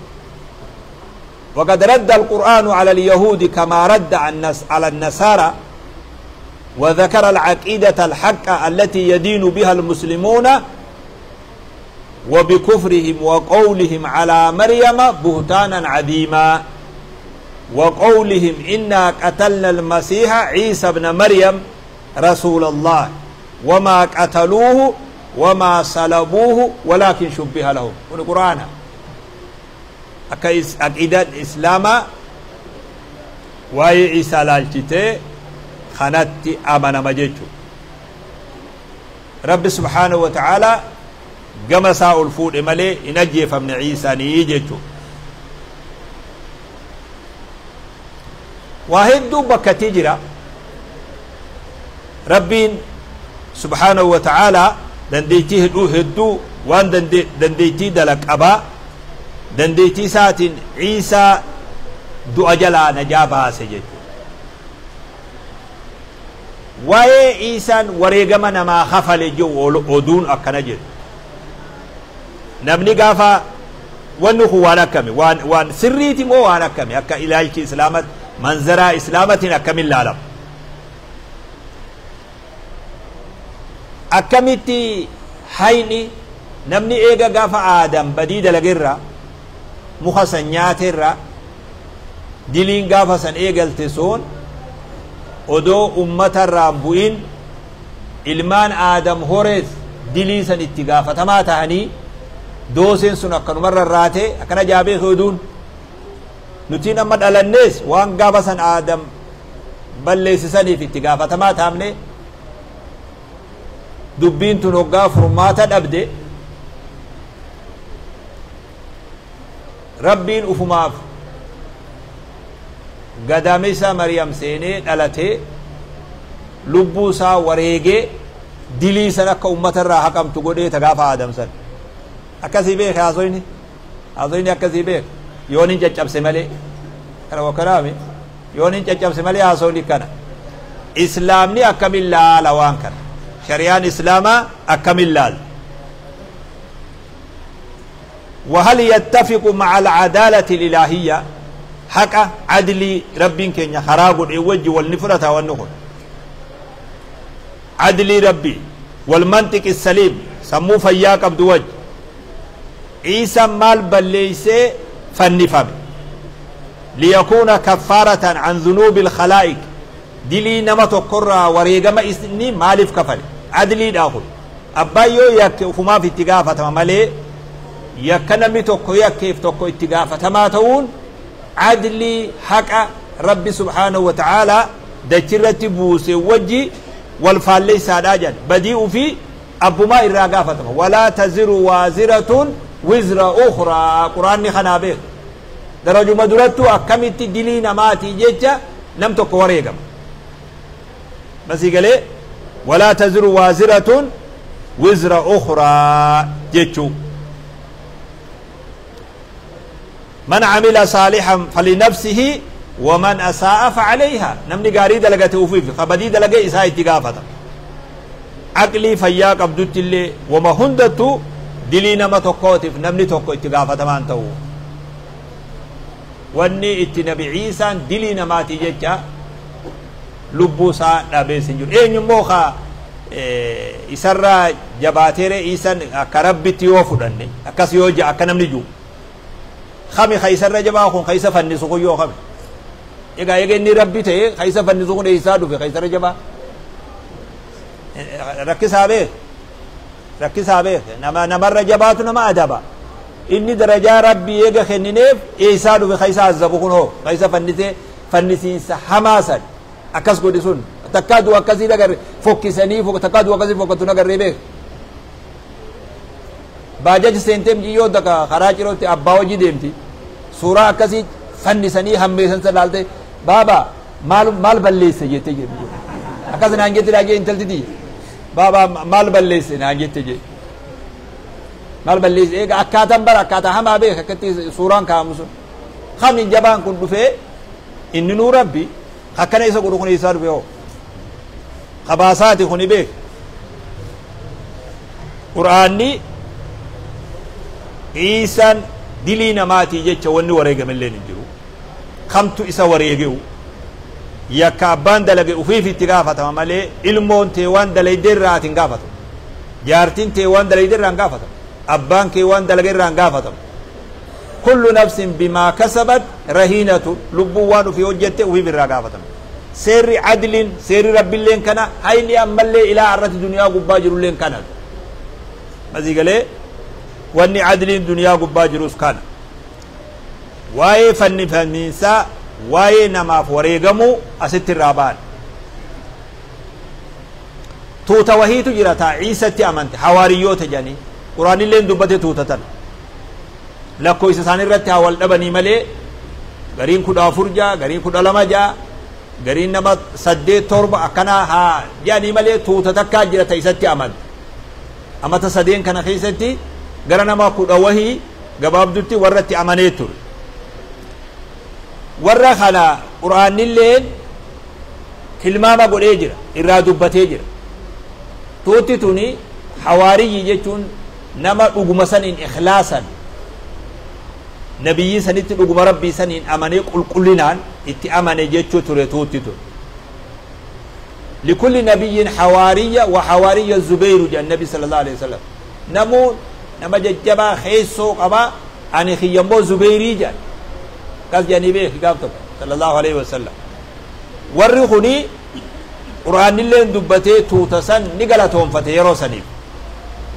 وقد رد القرآن على اليهود كما رد على النصارى وذكر العقيدة الحق التي يدين بها المسلمون وبكفرهم وقولهم على مريم بهتانا عظيما وقولهم إنا قتلنا المسيح عيسى ابن مريم رسول الله وما قتلوه وما صلبوه ولكن شبه لهم. القرآن أكيد الإسلام واي عيسى لالجته خانت آمن مجيتو رب سبحانه وتعالى قام ساء الفود ملي ينجي فمن عيسى نيجيتو وهدو بكتجرا ربين سبحانه وتعالى دنديتي هدو هدو وان دنديتي دلك أبا دنديتي ساتين عيسى دو أجلا نجابها سجد واي عيسى وريقما نما خفل جو أدون أكنجد نمني قافا ونخو وانا كمي وان سريتي مو وانا كمي أكا إلهيك إسلامت منظرة إسلامتنا أكمل العالم أكمتي حيني Namni eega gaafa Aadam badii dalagerra muka san nyaaterra diliin gaafa san eegalte sun odoo ummatarraan bu'in ilmaan Aadam horees dilii san itti gaafatamaa tahanii dooseen sun akkanumarra raate akkana jaabee oduun nutiin amma dhalannees waan gaafa san Aadam balleessisaniif itti gaafatamaa taamne dubbiin tun hoggaa furmaata dhabde Rabbiin ufumaaf gadaamessa Maryam seenee dhalatee lubbuu isaa wareegee dilii san akka uummatarraa haqamtu godhee ta gaafa Aadam san akkasii beeka haasoyni akkasii beeka yoon hin caccabse malee kana wakkanaami yoon hin caccabse malee haasoyni kana islaamni akkamin laala waan kana shari'aan islaamaa akkamin laala. وهل يتفق مع العدالة الإلهية؟ حق عدلي ربي كن خراب الوجه والنفرة والنخل عدلي ربي والمنطق السليم سمو فياك عبد وجه عيسى مال بليس فنفهم ليكون كفارة عن ذنوب الخلائق دلي نمت قرى وريقما إسني مالف كفر عدلي داخل أبايو يكفما في اتقافة مالي yakka tokko yakkeef tokko itti gaafatamaa ta'uun adlii haqa rabbi subhaanahu wa ta'aalaa dachirratti buuse wajji wal faalleessaadhaa jedhan badii ufii abbumaa irraa gaafatama walaa taziru waaziratun wizra ukhraa quraanni kanaa beeka darajuma durattuu akkamitti dilii namaatii jecha nam tokko wareegama masii galee walaa taziru waaziratun wizra ukhraa jechuu. من عمل صالحا فلنفسه ومن أساء فعليها. نمني قاري دلقته وفيف خبدي دلقة إساء اتقافة عقلي فياك أبدوت اللي وما هندتو دلينا ما تقوتف نمني تقو اتقافة ما انتو واني اتنبي عيسى دلينا ما تججا لبوسا نبي سنجر ايه نموخا إسرى جباتيري عيسى كربتي وفدني أكاسيوجا أكنمني جو خمي خيسر رجبا خون خيسر فني سقيو خمي إذا يجني ربي تيه خيسر فني سقون إيسادو في خيسر رجبا ركز هذا ركز هذا نما نمر رجبات نما أدبا إني درجة ربي يجا خنينيف إيسادو في خيسر عذابكون هو خيسر فني ته فني سين حماسا أكاس كوديسون تكادو أكاسي لقر فوكسني فوك تكادو أكاسي فوكتونا قريبه باجج سنتم جيو دكا خراج روتي أباو جي ديمتي سورة أكاسي فني سني هميسن سلالته بابا مال مال بليس جيتي جي أكاسي نانجيتي راجي انتلتي دي بابا مال بليس نانجيتي جي مال بليس إيه أكاتم بر أكاتا هم أبي كتي سوران كامسون خمين جبان كن دفع إن نور ربي خكنا إيسا قروخني إيسا ربيو خباساتي خني بيك قرآني عيسى دلينا ماتي جتش وني وريقة من اللي نجرو خمتو إسا وريقه يكابان دلقي وفي في اتقافة مالي إلمون تيوان دلي درات انقافة جارتين تيوان دلي درات انقافة أبان كيوان دلقي رانقافة كل نفس بما كسبت رهينة لبوان في وجهته وفي بالرقافة سير عدل سير رب اللين كان هاي اللي أمالي إلى عرة الدنيا قباجر اللين كان ماذا قال واني عدل الدنيا قباجر كان واي فن فنسا واي نما فوريغمو أست الرابان توتا وهي تجرتا عيسى تأمنت حواريوت جاني قرآن اللين دبته توتا lakko isa isaanii irratti haa wal dhabanii malee gariin 14 jaa gariin 12 jaa gariin nama 8 7 akkanaa haa jedhanii malee tuuta takkaa jira ta isatti amante amata sadeen kana keessatti gara nama 10 wahii gabaabdutti warra itti amanee ture warra kana qur'aanilleen tilmaama godhee jira irraa dubbatee jira tuutti tuni hawaariyyi jechuun nama dhuguma saniin ikhlaasan نبي سنتي دغما ربي سنين امني قلقلنان اتي امني جيتشو توري توتي تو لكل نبي حوارية وحوارية الزبير جاء النبي صلى الله عليه وسلم نمو Nama jajjabaa keessoo qabaa ani kiyyammoo Zubeyrii jedhan. Akkas jedhanii beeki gaaf tokko sallallahu alaihi wasallam. Warri kuni Qur'aanilleen dubbatee tuuta san ni galatoonfate yeroo saniif.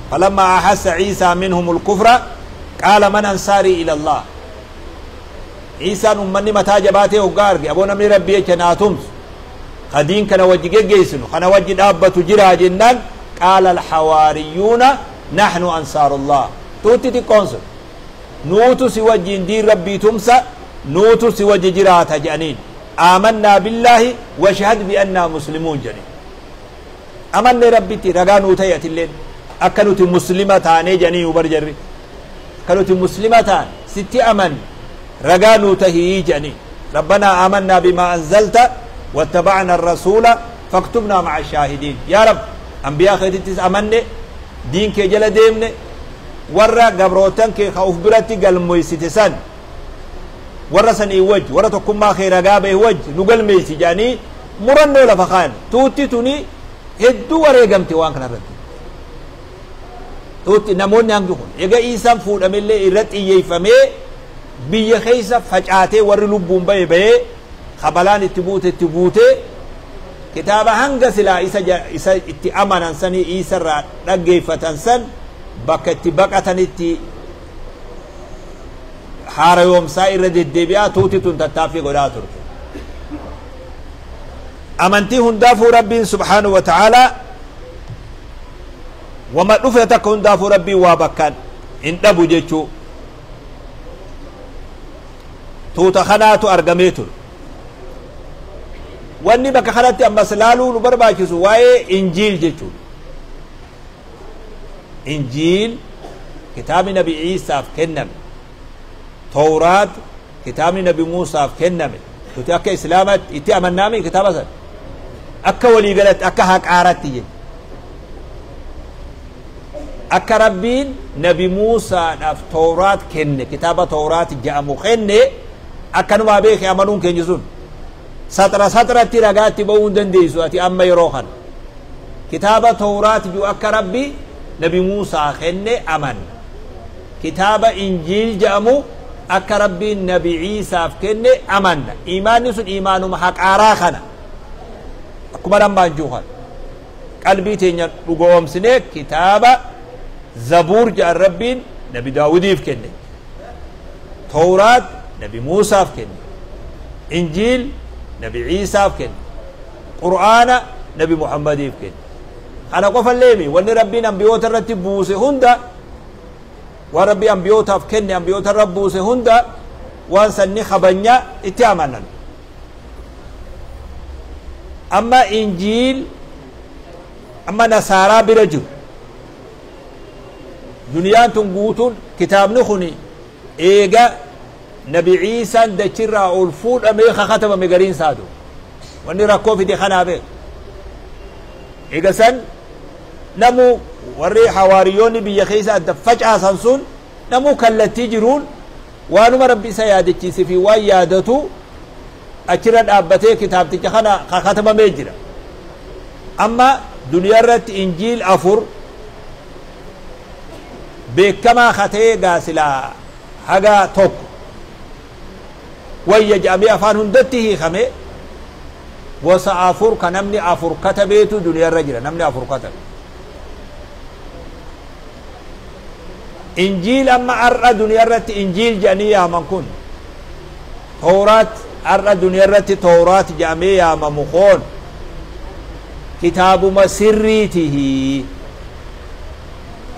Falammaa ahassa Ciisaa minhumul kufra qaala man ansaarii ila Allah. Ciisaan ummanni mataa jabaatee hoggaa arge, aboo namni Rabbii jecha naa tumsu ka diin kana wajji geggeessinu kana wajji dhaabbatu jiraa jennaan, qaala alhawaariyyuuna nahnu ansaarullah. Tuutti xiqqoon sun nuutu si wajjiin diin Rabbii tumsa, nuutu si wajji jiraata jedhaniin. Aamannaa billaahi washhad bi annaa muslimuun jedhaniin. Amanne Rabbitti, ragaa nuu ta'i atilleen akka nuti muslima taanee jedhanii bar jarri. Akka nuti muslima taane sitti amanne, ragaa nuu tahii jedhanii. Rabbanaa aamannaa bimaa anzalta wattaba'na arrasuula faktubnaa ma'a shaahidiin. Yaa Rab, anbiyaa keetittis amanne, diin kee jala deemne, warra gabrootan kee ka uf biratti galmoysite san, warra sanii wajji, warra tokkummaa kee ragaa bahe wajji nu galmeeysi jedhanii murannoo lafa kaayan. Tuutti tuni hedduu wareegamte waan kana irratti. Tuutti namoonni hangi kun eega Iisaan fuudhamellee irratti xiyyeeffamee biyya keessa facaatee, warri lubbuun bahe bahee, ka balaan itti buute itti buutee, kitaaba hanga silaa isa itti amanan sanii Iisa irraa dhaggeeffatan san bakka itti baqatanitti haarayoomsaa irra deddeebi'aa tuuti tun tattaaffii godhaa turte. Amantii hundaafuu Rabbiin subhaanahu wa ta'aalaa wama dhufe takka hundaafuu Rabbiin waa bakkaan hin dhabu jechuu. Tuuta kanaatu argamee ture. Wanni bakka kanatti ammas laaluu nu barbaachisu waa'ee Injiil jechuudha. Injiil kitaabni Nabi Iisaaf kenname, Towraat kitaabni Nabi Muusaaf kenname, nuti akka Islaamatti itti amannaami kitaaba sana akka waliigalatti, akka haqaaratti jenna. Akka Rabbiin Nabi Muusaadhaaf Towraat kenne, kitaaba Towraat jedhamu kenne, akkanumaa beeke amanuun keenya sun saxra saxratti ragaatti ba'uu hin dandeessu ati amma yeroo kana. Kitaaba Towraat jiru akka Rabbi Nabi Muusaa kenne amanna. Kitaaba Injiil jedhamu akka Rabbiin Nabi Iisaaf kenne amanna. Imaanni sun imaanuma haqaaraa kana. Akkuma lammaan jiru kana. Qalbii teenya dhugoomsinee kitaaba Zabuur jedhan Rabbiin Nabi Daawudiif kenne. Towraat Nabi Muusaaf kenne. Injiil Nabi Iisaaf kenne. Qur'aana Nabi Muhammadiif kenne. Kana qofalleemi, wanni Rabbiin ambiyoota irratti buuse hunda, waan Rabbi ambiyootaaf kenne, ambiyoota irra buuse hunda, waan sanni kabanya itti amanan. Amma Injiil amma Nasaaraa bira jiru, duniyaan tun guutuun kitaabni kun eega Nabi Iisaan dachirraa ol fuudhamee kakatabame gariin isaatu. Wanni rakkoo fide kanaa beeku. Eega san namu warri hawaariyoonni biyya keessa adda facaasan sun namuu kallattii jiruun waanuma Rabbi isa yaadachiise fi waan yaadatu achirra dhaabbatee kitaabticha kana kakatabamee jira. Amma duniyaa irratti Injiil 4 beekamaa katee gaasilaa haga tokko wayya jedhamee afaan hundatti hiikame, gosa 4 ka namni 4 katabeetu duniyaa irra jira. Namni 4 katabe. Injiil amma har'a duniyaa irratti Injiil jedhanii yaaman kun, Tooraat har'a duniyaa irratti Tooraat jedhamee yaamamu kun kitaabuma sirriitihi.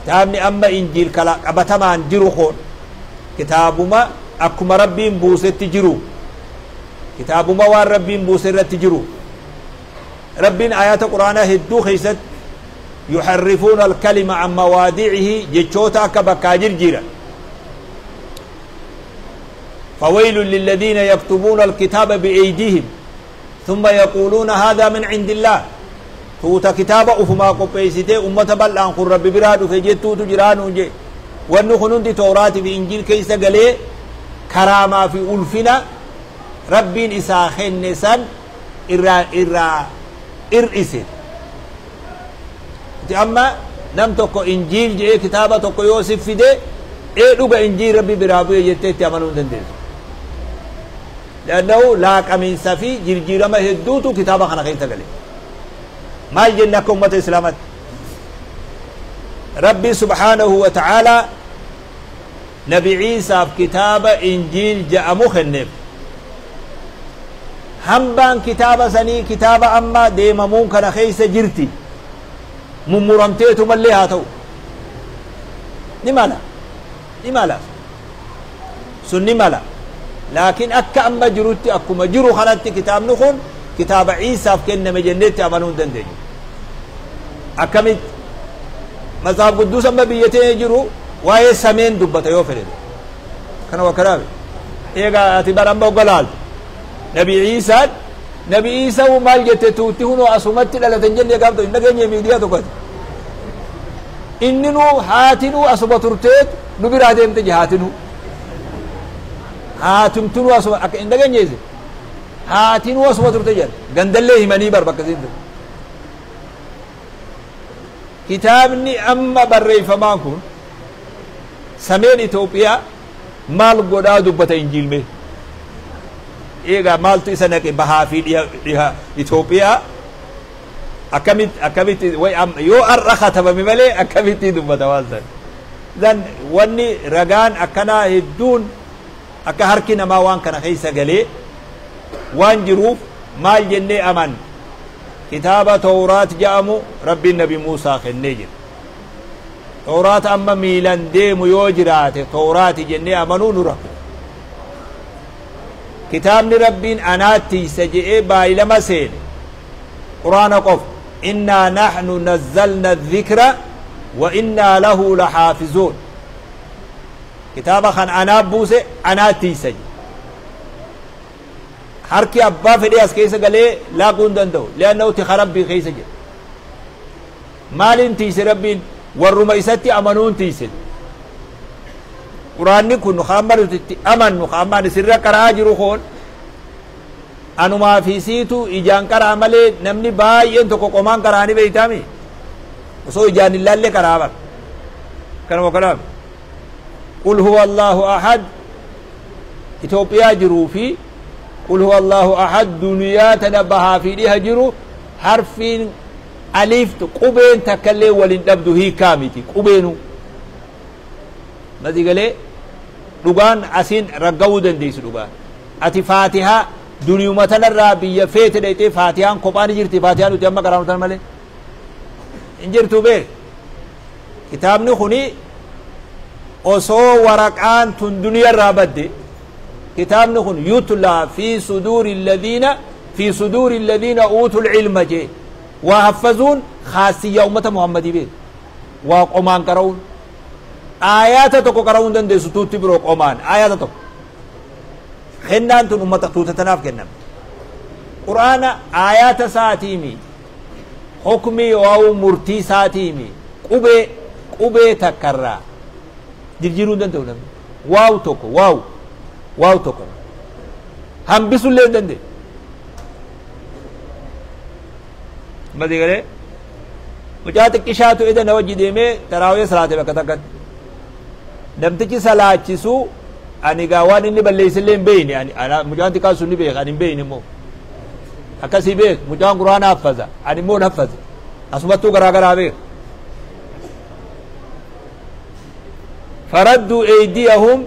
Kitaabni amma Injiil kala qabatamaan jiru kun kitaabuma akkuma Rabbiin buusetti jiru, kitaabuma waan Rabbiin buuse irratti jiru. Rabbiin ayata Quraanaa hedduu keessatti yuharrifuuna alkalima an mawaadi'ihi, jechoota akka bakkaa jirjiiran. فويل للذين يكتبون الكتاب بأيديهم ثم يقولون هذا من عند الله. Tuuta kitaaba ufumaa qopheessitee ummata bal'aan kun Rabbi biraa dhufe jettuutu jiraanu je. Wanni kun hundi Tooraatii fi Injiil keessa galee karaamaa fi ulfina Rabbiin isaa kenne san irraa ir'ise. Amma Nam tokko Injiil je'ee kitaaba tokko yoo si fide, ee dhuga Injiil Rabbi biraa bu'e jettee itti amanuu hin dandeessu. Li'annahu laaqamiinsa fi jirjiirama hedduutu kitaaba kana keessa gale. Maal jenne akka ummata Islaamatti? Rabbi subhaanahu wa ta'aalaa Nabi Iisaaf kitaaba Injiil ja'amu kenneef. Hambaan kitaaba sanii kitaaba amma deemamuun kana keessa jirti. Mummuramteetumallee haa ta'u. Ni mala. Ni mala. Sun ni mala. Laakiin akka amma jirutti, akkuma jiru kanatti, kitaabni kun kitaaba Iisaaf kenname jenneetti amanuu hin dandeenyu. Akkamitti? Matsaaf Qudduus amma biyya teenya jiru waa'ee sameen dubbata yoo fedhe. Kana wakkanaame. Eegaa ati bara amma hogga laaltu. Nabi Iisaan, Nabi Iisaa maal jette tuutti hunoo asumatti dhalate hin jenne gaaf hin dhageenye miidiyaa tokkotti. Inni nuu haatinuu asuma turteet nu biraa deemte je haatinuu. Haatumtunuu asuma akka hin dhageenye isin. Haatinuu asuma turte jedhan. Gandallee himanii bar bakka isin turte. Kitaabni amma barreeffamaan kun sameen Itoophiyaa maal godhaa dubbata Injiil mee? Eegaa maaltu isa naqe bahaa fi dhiha Itoophiyaa? Akkamitti yoo har'a katabame malee akkamitti dubbata waan san? Zan wanni ragaan akkanaa hedduun akka harki namaa waan kana keessa galee waan jiruuf, maal jennee aman? Kitaaba Tawraat jedhamu Rabbiin Nabi Muusaa kennee jira. Tawraat amma miilan deemu yoo jiraate Tawraati jennee amanuu nu rakko. Kitaabni Rabbiin anaattiisa je'ee baay'ilama seene Quraana qofa. Innaa nahnu nazzalna dhikra wa innaa lahu lahaafizuun. Kitaaba kan anaa buuse, anaattiisa jedhe. Harki abbaa fedhee as keessa galee laaquu hin danda'u. Li'annahu tika Rabbii keessa jira. Maaliin tiise Rabbiin? Warruma isatti amanuun tiise. Quraanni kun ka amma nuti itti amannu, ka amma ani sirra qara'aa jiru kun, anumaa fi siitu ijaan qara'a malee namni baay'een tokko qomaan qara'anii beeytaami. Osoo ijaan hin laallee qara'a bara. Kanuma kanaaf. Qul huwa Allahu ahad Itoophiyaa jiruu fi qul huwa Allahu ahad duniyaa tana bahaa fi dhiha jiru, harfiin aliiftu qubeen takkallee waliin dhabdu, hiikaa miti qubeenu. Mati galee dhugaan asiin ragga'uu dandeessu dhugaan. Ati Faatihaa duniyuma tanarraa biyya feete dhayxee Faatihaan kophaa ni jirti? Faatihaa nuti amma qaraanu tan malee hin jirtu beek. Kitaabni kuni osoo waraqaan tun duniyarraa badde, kitaabni kun yutlaa fi suduuri alladhiina uutul ilma jee. Waa haffazuun khaasiyyaa ummata Muhammadii beek. Waa qomaan qara'uun aayaata tokko qara'uu hin dandeessu tuutti biroo qomaan aayaata tokko. Kennaan tun ummata tuuta tanaaf kenname. Qur'aana aayaata isaatiimi, hukmii waa'uu murtii isaatiimi, qubee takkarraa jirjiiruu hin danda'u namni. Waaw tokko, waaw tokko hambisuullee hin danda'u. Mati galee mucaa xiqqishaatu eda na wajji deemee taraawee salaate bakka takkatti. Namtichi salaachisu ani gaa waan inni balleessillee hin beeyne. Ani mucaan xiqqaan sun ni beeka, ani hin beeyne immoo. Akkasii beek, mucaan Quraana haffaza, ani immoo hin haffaze. Asumattuu garaa garaa beek. Faradduu eydiyahum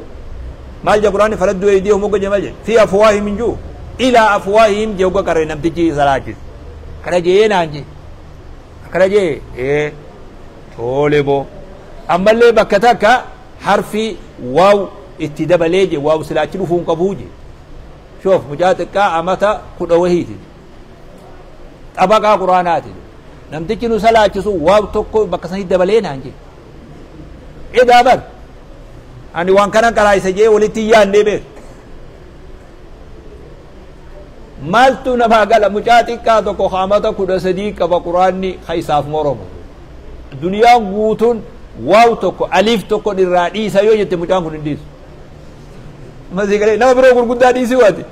maal jedha Quraanni? Faradduu eydiyahum hogga jedhe maal jedhe? Fi afwaahihim hin jiru, ilaa afwaahihim je hogga qarre namtichi salaachise. Akkana jee naan jee. Akkana jee ee toole boo. Ammallee bakka takka harfi waaw itti dabalee je, waaw silaachi dhufuu hin qabuu je. Shoof, mucaa xiqqaa amata 10 wahiiti. Xabaqaa Quraanaati. Namtichi nu salaachisu waaw tokko bakka sanii dabalee naan jee. Edaa bar ani waan kana qaraayisa jee walitti hin yaadnee beek. Maaltu namaa gala? Mucaa xiqqaa tokko amata 13 qaba Quraanni ka isaaf moromu. Duniyaan guutuun waaw tokko aliif tokko irraa dhiisa yoo jette mucaan kun hin dhiisu. Masii galee nama biroo gurguddaa dhiisii waati.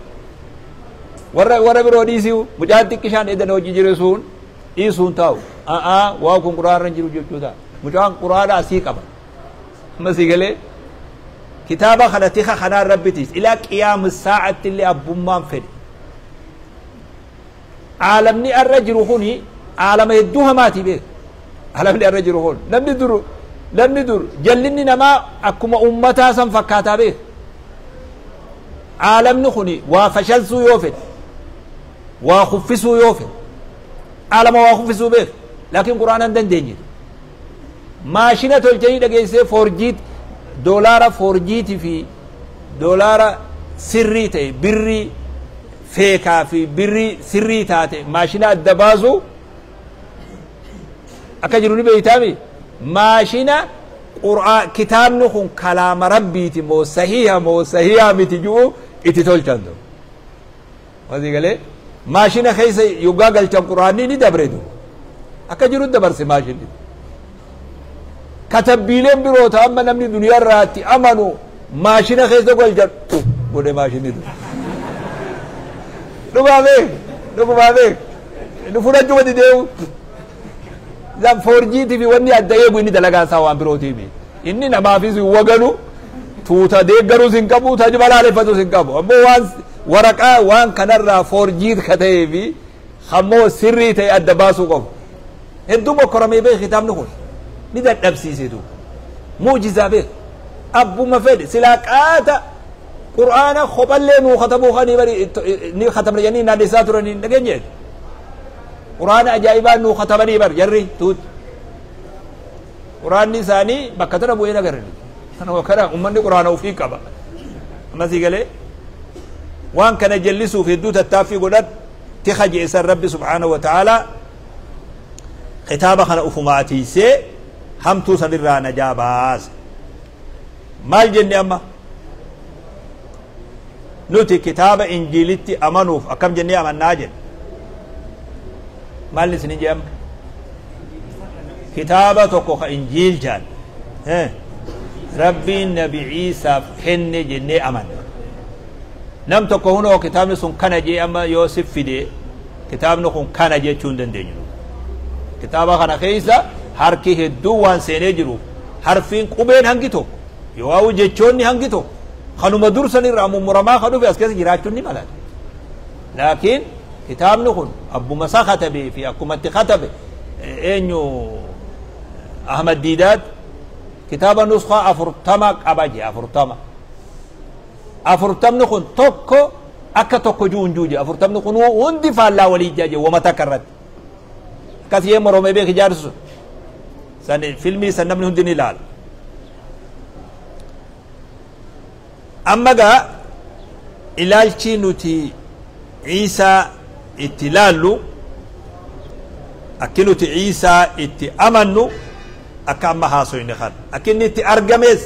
Warra biroo dhiisii mucaan xiqqishaan edan hojii jiru sun dhiisuun taa'u. A'aa, waa kun Quraanarra hin jiru jechuu ta'a. Mucaan quraana asii qaba. Amma si galee kitaaba kana tika kanaan rabbitiis ilaa qiyaama saa'atti illee abbummaan fedhe. Aalamni arra jiru kuni aalama hedduu hamaati beek. Aalamni arra jiru kun namni dur jallinni namaa akkuma ummataa san fakkaataa beek. Aalamni kuni waa fashalsuu yoo fedhe, waa kuffisuu yoo fedhe, aalama waa kuffisuu beek, laakiin quraana hin dandeenye. Maashina tolchanii dhageessee forged doolaara forged fi doolaara sirrii ta'e, birrii feekaa fi birrii sirrii taate maashina adda baasu akka jiru ni beeytaami. Maashina qur'aa kitaabni kun kalaama rabbiiti moo sahiha moo sahiha miti ji'u itti tolchan ta'u. Wasii galee maashina keessa yoggaa galchan qur'aanni ni dabre du akka jiru dabarse maashinni. Katabbiileen biroo ta amma namni duniyaa irraatti amanu maashina keessa galchan godhe maashinni du. Dhugaa beek, dhugumaa beek, nu fudhachuu wadi deemu. Isaan forged fi wanni adda eegu inni dalagaa isaa waan birootiimi. Inni namaafis hin waganu, tuuta deeggaruus hin qabu, tajaajila laaleffatus hin qabu. Ammoo waan waraqaa waan kanarraa forged ka ta'ee fi ammoo sirrii ta'e adda baasuu qabu. Hedduu mokkoramee beek kitaabni kun ni dadhabsiisetu. Mu'jizaa beek. Abbuma fedhe silaa qaata qur'aana kophallee nuu katabuu kanii bari ni katabna jennii naannessaa turanii dhageenye. Qur'aana ajaa'ibaa nuu katabanii bar jarri tuut. Qur'aanni isaanii bakka tana bu'ee nagarani. Kana ummanni qur'aana ofii qaba. Ammasii galee waan kana jallisuuf hedduu tattaaffii godhan tika jeesan rabbi subhaanahu wa ta'ala kitaaba kana ufumaa tiisee hamtuu sanirraa najaa baase. Maal jenne amma? Nuti kitaaba injiilitti amanuuf akkam jennee amannaa jenne? Maal isinin jee amma? Kitaaba tokko ka injiil jaan rabbiin nabi Ciisaaf kenne jennee amanna. Nam tokko hunoo kitaabni sun kana jee amma yoo sif fide, kitaabni kun kana jechuu hin dandeenyu. Kitaaba kana keessa harki hedduu waan seenee jiru, harfiin qubeen hangi tokko yoo jechoonni hangi tokko kanuma dursan irraa mummuramaa ka dhufe as keessa jiraachuun ni mala. Laakiin kitaabni kun abbuma isaa katabee fi akkumatti katabe eenyu Ahmad Diidaat kitaaba nuskaa 40 qaba jee 40. 40ni kun tokko akka tokko juu hin juu jee, 40ni kun hundi faallaa walii jaa jee wama takka irratti. Akkas yee moromee beek ijaarsu san filmii san namni hundi ni ilaala. Amma gaa ilaalchi nuti Ciisaa itti ilaallu, akki nuti Ciisaa itti amannu akka amma haasoyne kana, akki inni itti argames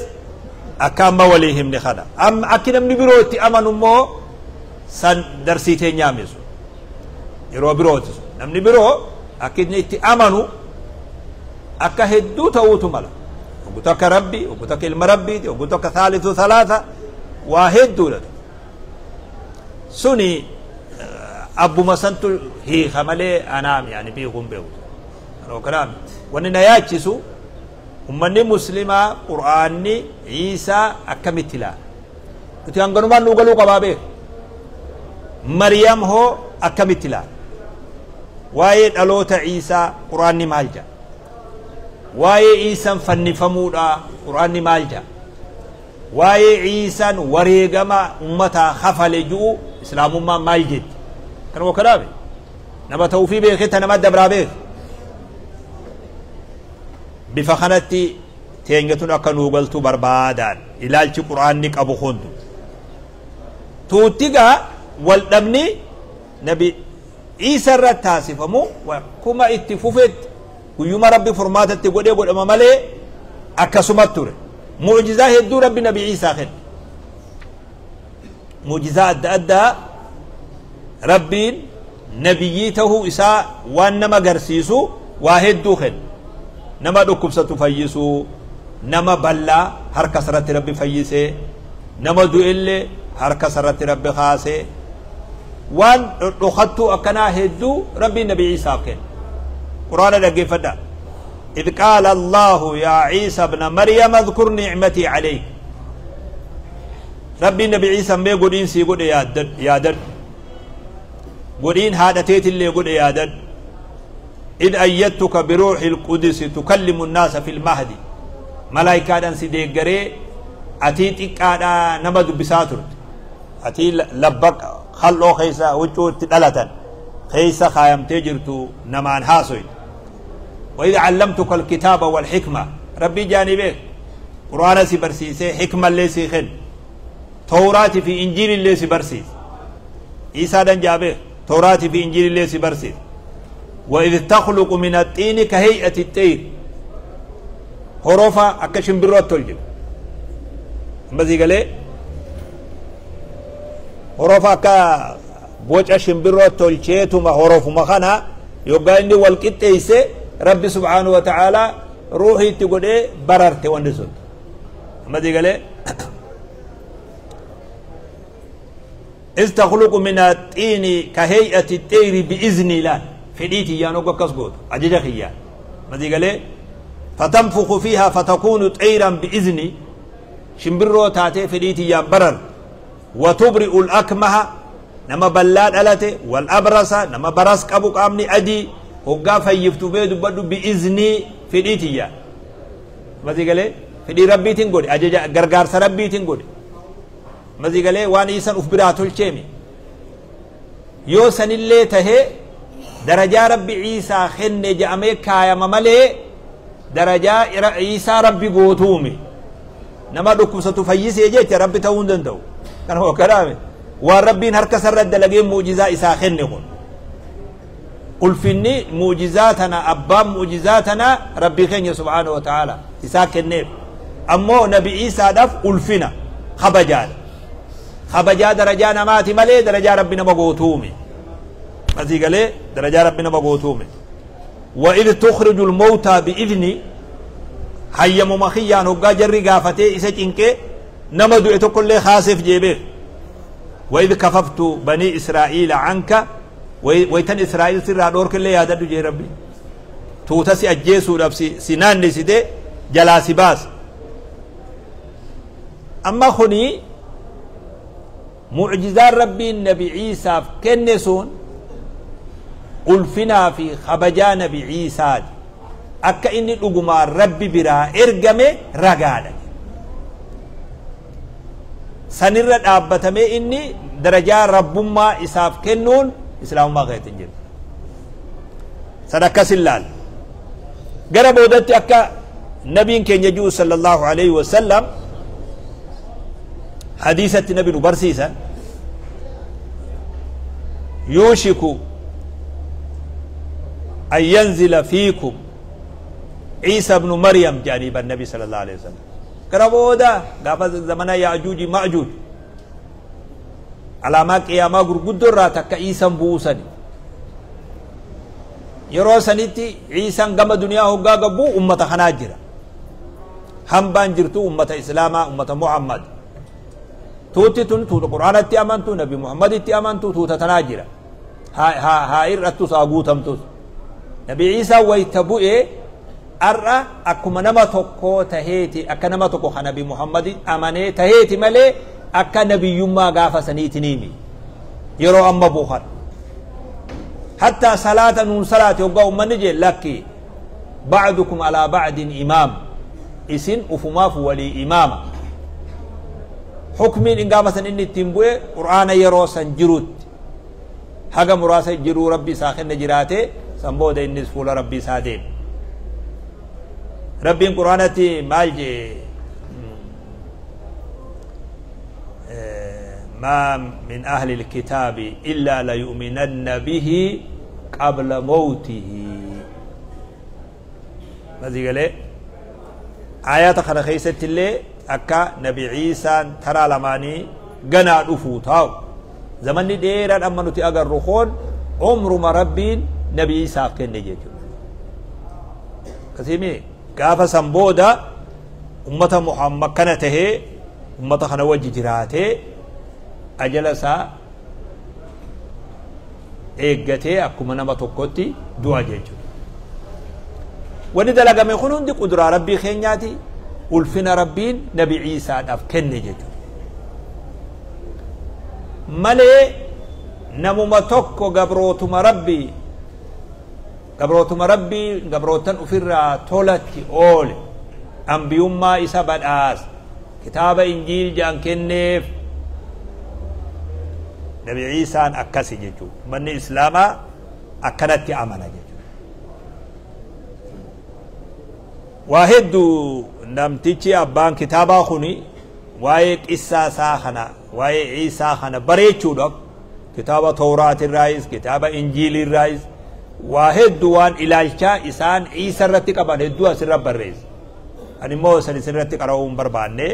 akka amma walii himne kana. Amma akki namni biroo itti amanu immoo san darsii teenyaamisu yeroo birooti. Namni biroo akki inni itti amanu akka hedduu ta'uutu mala. Oggu takka rabbi, oggu takka ilma rabbiiti, oggu takka thaalithu thalaatha, waa hedduudha. Suni abbuma santu hiika malee anaami ani beekuun beeku. Kanaaf wanni na yaachisu ummanni muslimaa qur'aanni Ciisaa akkamitti ilaala? Nuti hanganumaan nuu galuu qabaa beeku. Maryam hoo akkamitti ilaala? Waa'ee dhaloota Ciisaa qur'aanni maal jedha? Waa'ee Ciisaan fannifamuudha qur'aanni maal jedha? Waa'ee Ciisaan wareegama ummataa kafale ji'u islaamummaan maal jetti? Kanuma kanaaf nama ta'uufii beekee ta nama adda biraa beek. Bifa kanatti teenyatun akka nuu galtu barbaadaan ilaalchi qur'aanni qabu hundu. Tuuttigaa wal dhabni nabi Ciisa irratti taasifamu akkuma itti fufetti guyyuma rabbi furmaatatti godhee godhama malee akkasumatti ture. Mu'jizaa hedduu rabbi nabi Ciisaa kenne. Mu'jizaa adda addaa rabbiin nabiyyii tahuu isaa waan nama agarsiisu waa hedduu kenne. Nama dhukkubsatu fayyisuu, nama bal'aa harka isarratti rabbi fayyisee, nama du'ellee harka isarratti rabbi kaasee, waan dhodhokattuu akkanaa hedduu rabbiin nabi Ciisaaf kenne. Quraana dhaggeeffadhaa. إذ قال الله يا عيسى ابن مريم اذكر نعمتي عليك. ربي النبي عيسى ما قدين سي قد يا دد يا دد قدين هذا تيت اللي قد يا دد إذ أيدتك بروح القدس تكلم الناس في المهد. ملائكة دان سي ديغري أتيتك أنا نمد بساتر أتي لبك خلو خيسا وجو تدلتن خيسا خايم تجرتو نمان هاسوي. وإذا علمتك الكتاب والحكمة ربي جانبك قرآن سي برسيسي حكمة اللي سيخن توراة في إنجيل اللي سي برسيس عيسى دان جابه توراة في إنجيل اللي سي برسيس. وإذ تخلق من الطين كهيئة الطير حروفا أكشن بروت تلجب أما زي قال حروفا كا بوجه شمبرو تولشيتو ما حروف مخانا يبقى إني والكتيسة ربي سبحانه وتعالى روحي تقول إيه بررت وندسون. أما دي قال إذ تخلق من الطين كهيئة الطير بإذن الله فديتي يا نوكا كسقوط أجج خيا. ما دي قال فتنفخ فيها فتكون طيرا بإذني شمبرو تاتي فديتي يا برر. وتبرئ الأكمه نما بلاد ألته والأبرص نما برس أبوك أمني أدي هقا فيفتو بيدو بدو بإذني فديتي يا. ما دي قال فدي ربي تنقول أجج غرغار سربي تنقول. ما دي قال وان إيسان أفبراتو الشيمي يوسن اللي تهي درجة ربي عيسى خن جامي كايا مملي درجة عيسى ربي قوتومي نما دوكم ستفيسي جيت ربي تاون دندو كان هو كلامي والربي هرك سرد لقي معجزة إسا خن يقول قل فيني معجزاتنا أبا معجزاتنا ربي خن سبحانه وتعالى إسا كنيف أمو نبي عيسى دف قل فينا خبجال خبجا درجة ماتي ملي درجة ربنا مقوتومي أزي قال درجة ربنا مقوتومي. وإذ تخرج الموتى بإذني هيا ممخيا نوغا جري غافتي إسا إنك نمدو إتو كل خاسف جيبه. وإذ كففت بني إسرائيل عنك ويتن إسرائيل سر دور كل يا ددو جي ربي توتسي أجيسو نفسي سنان نسيته جلاسي باس. أما خني معجزات ربي النبي عيسى كنسون ألفنا في خبجا نبي عيسى أكا إني الأقمار ربي برا إرقمي رقالك سنرد أبتمي إني درجة رب ما إساف كنون إسلام ما غير تنجل صدق سلال قرب ودت أكا نبي كان يجوز صلى الله عليه وسلم حديثة النبي نبرسيسا يوشك أن ينزل فيكم عيسى بن مريم جانب النبي صلى الله عليه وسلم قربودا قافز زمنا يأجوج مأجوج على ما قياما غرغدو راتك عيسى بوسني يروسنيتي عيسى قام دنيا هو قابو أمة خناجرة هم بانجرتو أمة إسلاما أمة محمد توتي تون توت القرآن تي أمنتو نبي محمد تي أمنتو توت تناجرة ها ها ها إرتو ساقوتم توت نبي عيسى ويتبوئ أرى أكما نما تكو تهيتي أكا نما تكو نبي محمد أمني تهيتي ملي أكا نبي يما غافة سنيتي نيمي يرو أما بوخر حتى صلاة نون صلاة يبقى أمان نجي لكي بعضكم على بعض إمام إسن أفماف ولي إمام حكمين إن قامسا إني تنبوي قرآن يرو سنجروت حقا مراسا جرو ربي ساخن جراته سنبود إني سفول ربي سادين ربي قرآنتي مالجي ما من أهل الكتاب إلا ليؤمنن به قبل موته. ماذا قال؟ آيات خرخيسة اللي أكا نبي عيسى ترى لماني قنا رفوتاو زمن ديرا أما نتي أقر رخون عمر ما ربين نبي عيسى كن نجيتو كثيمي كافة سنبودا أمة محمد كانته أمة خنوج جراته أجلسا إيجاتي أكما نما توكوتي دعا جيتو. Wanni dalagame kun hundi quduraa rabbii keenyaati, ulfina rabbiin nabi Ciisaadhaaf kenne jechuudha. Malee namuma tokko gabrootuma rabbii gabrootuma rabbii gabrootan ofirraa tolatti oole ambiyummaa isa badhaas kitaaba injiil jedhan kenneef. Nabi Ciisaan akkasi jechuudha. Manni islaamaa akkanatti amana jechuudha. Waa hedduu namtichi abbaan kitaabaa kuni waa'ee qissaa isaa kana, waa'ee Ciisaa kana bareechuudhaaf kitaaba Tawraatirraayis kitaaba Injiilirraayis waa hedduu waan ilaalchaa isaan Ciisa irratti qaban hedduu asirra barreesse. Ani immoo san isinirratti qara'uu hin barbaanne,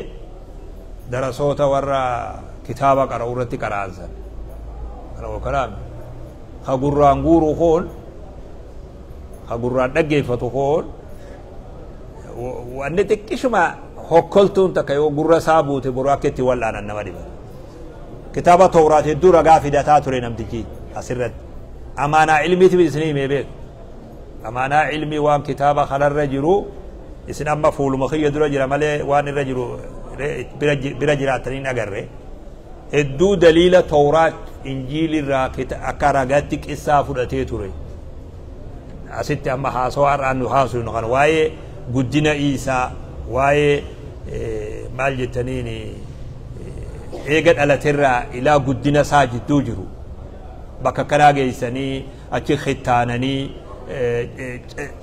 darasoota warra kitaaba qara'uu irratti qara'an. Qara'uu kanaaf ka gurraan guuru kun, ka gurraan dhaggeeffatu kun, wanni xiqqishuma hokkoltuun takka yoo gurra isaa buute boru akka itti wal'aanan nama dhiba. Kitaaba Tawraat hedduu ragaa fidataa ture namtichi asirratti. Amaanaa ilmiitiif isinii himee beeku. Amaanaa ilmii waan kitaaba kanarra jiru isin amma fuuluma kiyya dura jira malee waan irra jiru bira jiraatanii hin agarre. Hedduu daliila Tawraat Injiilirraa akka ragaatti qissaa fudhatee ture. Asitti amma haasawaa har'aan nu haasofnu kana waa'ee guddina Iisaa, waa'ee maal jettaniin eega dhalaterraa ilaa guddina isaa jidduu jiru bakka kanaa geessanii achi khittaananii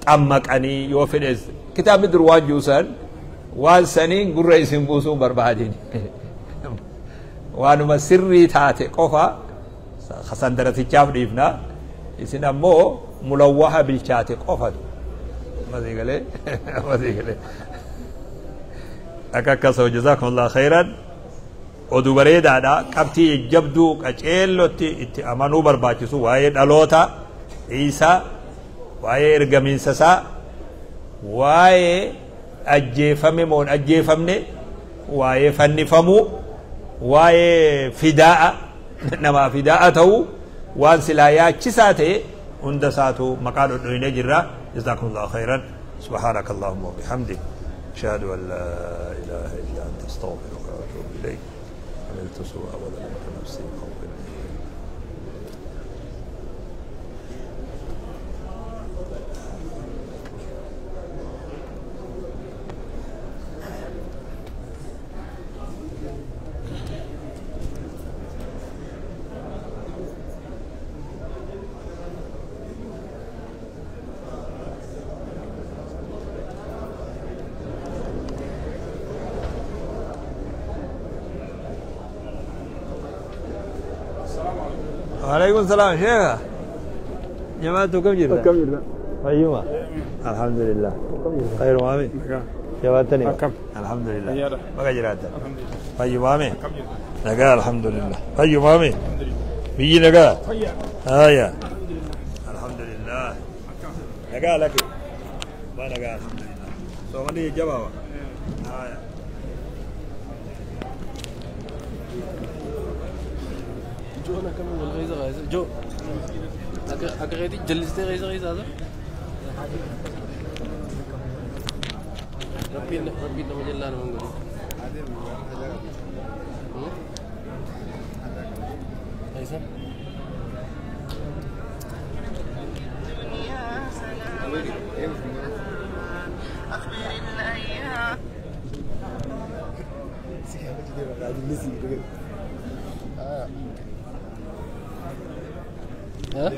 xammaqanii yoo fedhes kitaabni dur waan jiru san waan saniin gurra isin buusuu barbaadin. Waanuma sirrii taate qofa san darasichaaf dhiifna, isin ammoo mulawwaha bilchaate qofatu masii galee masii galee akka akkasoo. Jazakumullah khairan. Oduu bareedaadha. Qabxii jabduu qaceellotti itti amanuu barbaachisu waa'ee dhaloota Iisaa, waa'ee ergamiinsa isaa, waa'ee ajjeefame moo hin ajjeefamne, waa'ee fannifamuu, waa'ee fidaa'a namaa fidaa'a ta'uu, waan silaa yaachisaa ta'e hunda isaatu maqaa dhodhoynee jirra. Jazakumullahu khairan. Subhaanaka allahumma wa bihamdik, ashhadu an laa ilaaha illa anta, astaghfiruka wa atuubu ilayk. عملت سوءا وظلمت نفسي فاغفر لي. وعليكم السلام شيخ، جماعته كم جرت؟ كم جرت؟ أيوة الحمد لله خير وامي جواتني كم؟ الحمد لله. يلا. بقى جرات. الحمد لله. طيب وامي كم جرت؟ نقا الحمد لله. طيب وامي الحمد لله. بيجي نقا. طيب. هيا. الحمد لله. الحمد لله نقا لك ما نقا الحمد لله سومني جبابا. هيا. جو انا كمان الغيزه غيزه جو اكغيتي جلستي غيزه غيزه هذا ربي ربي لما جلانا من قولي غيزه. ها؟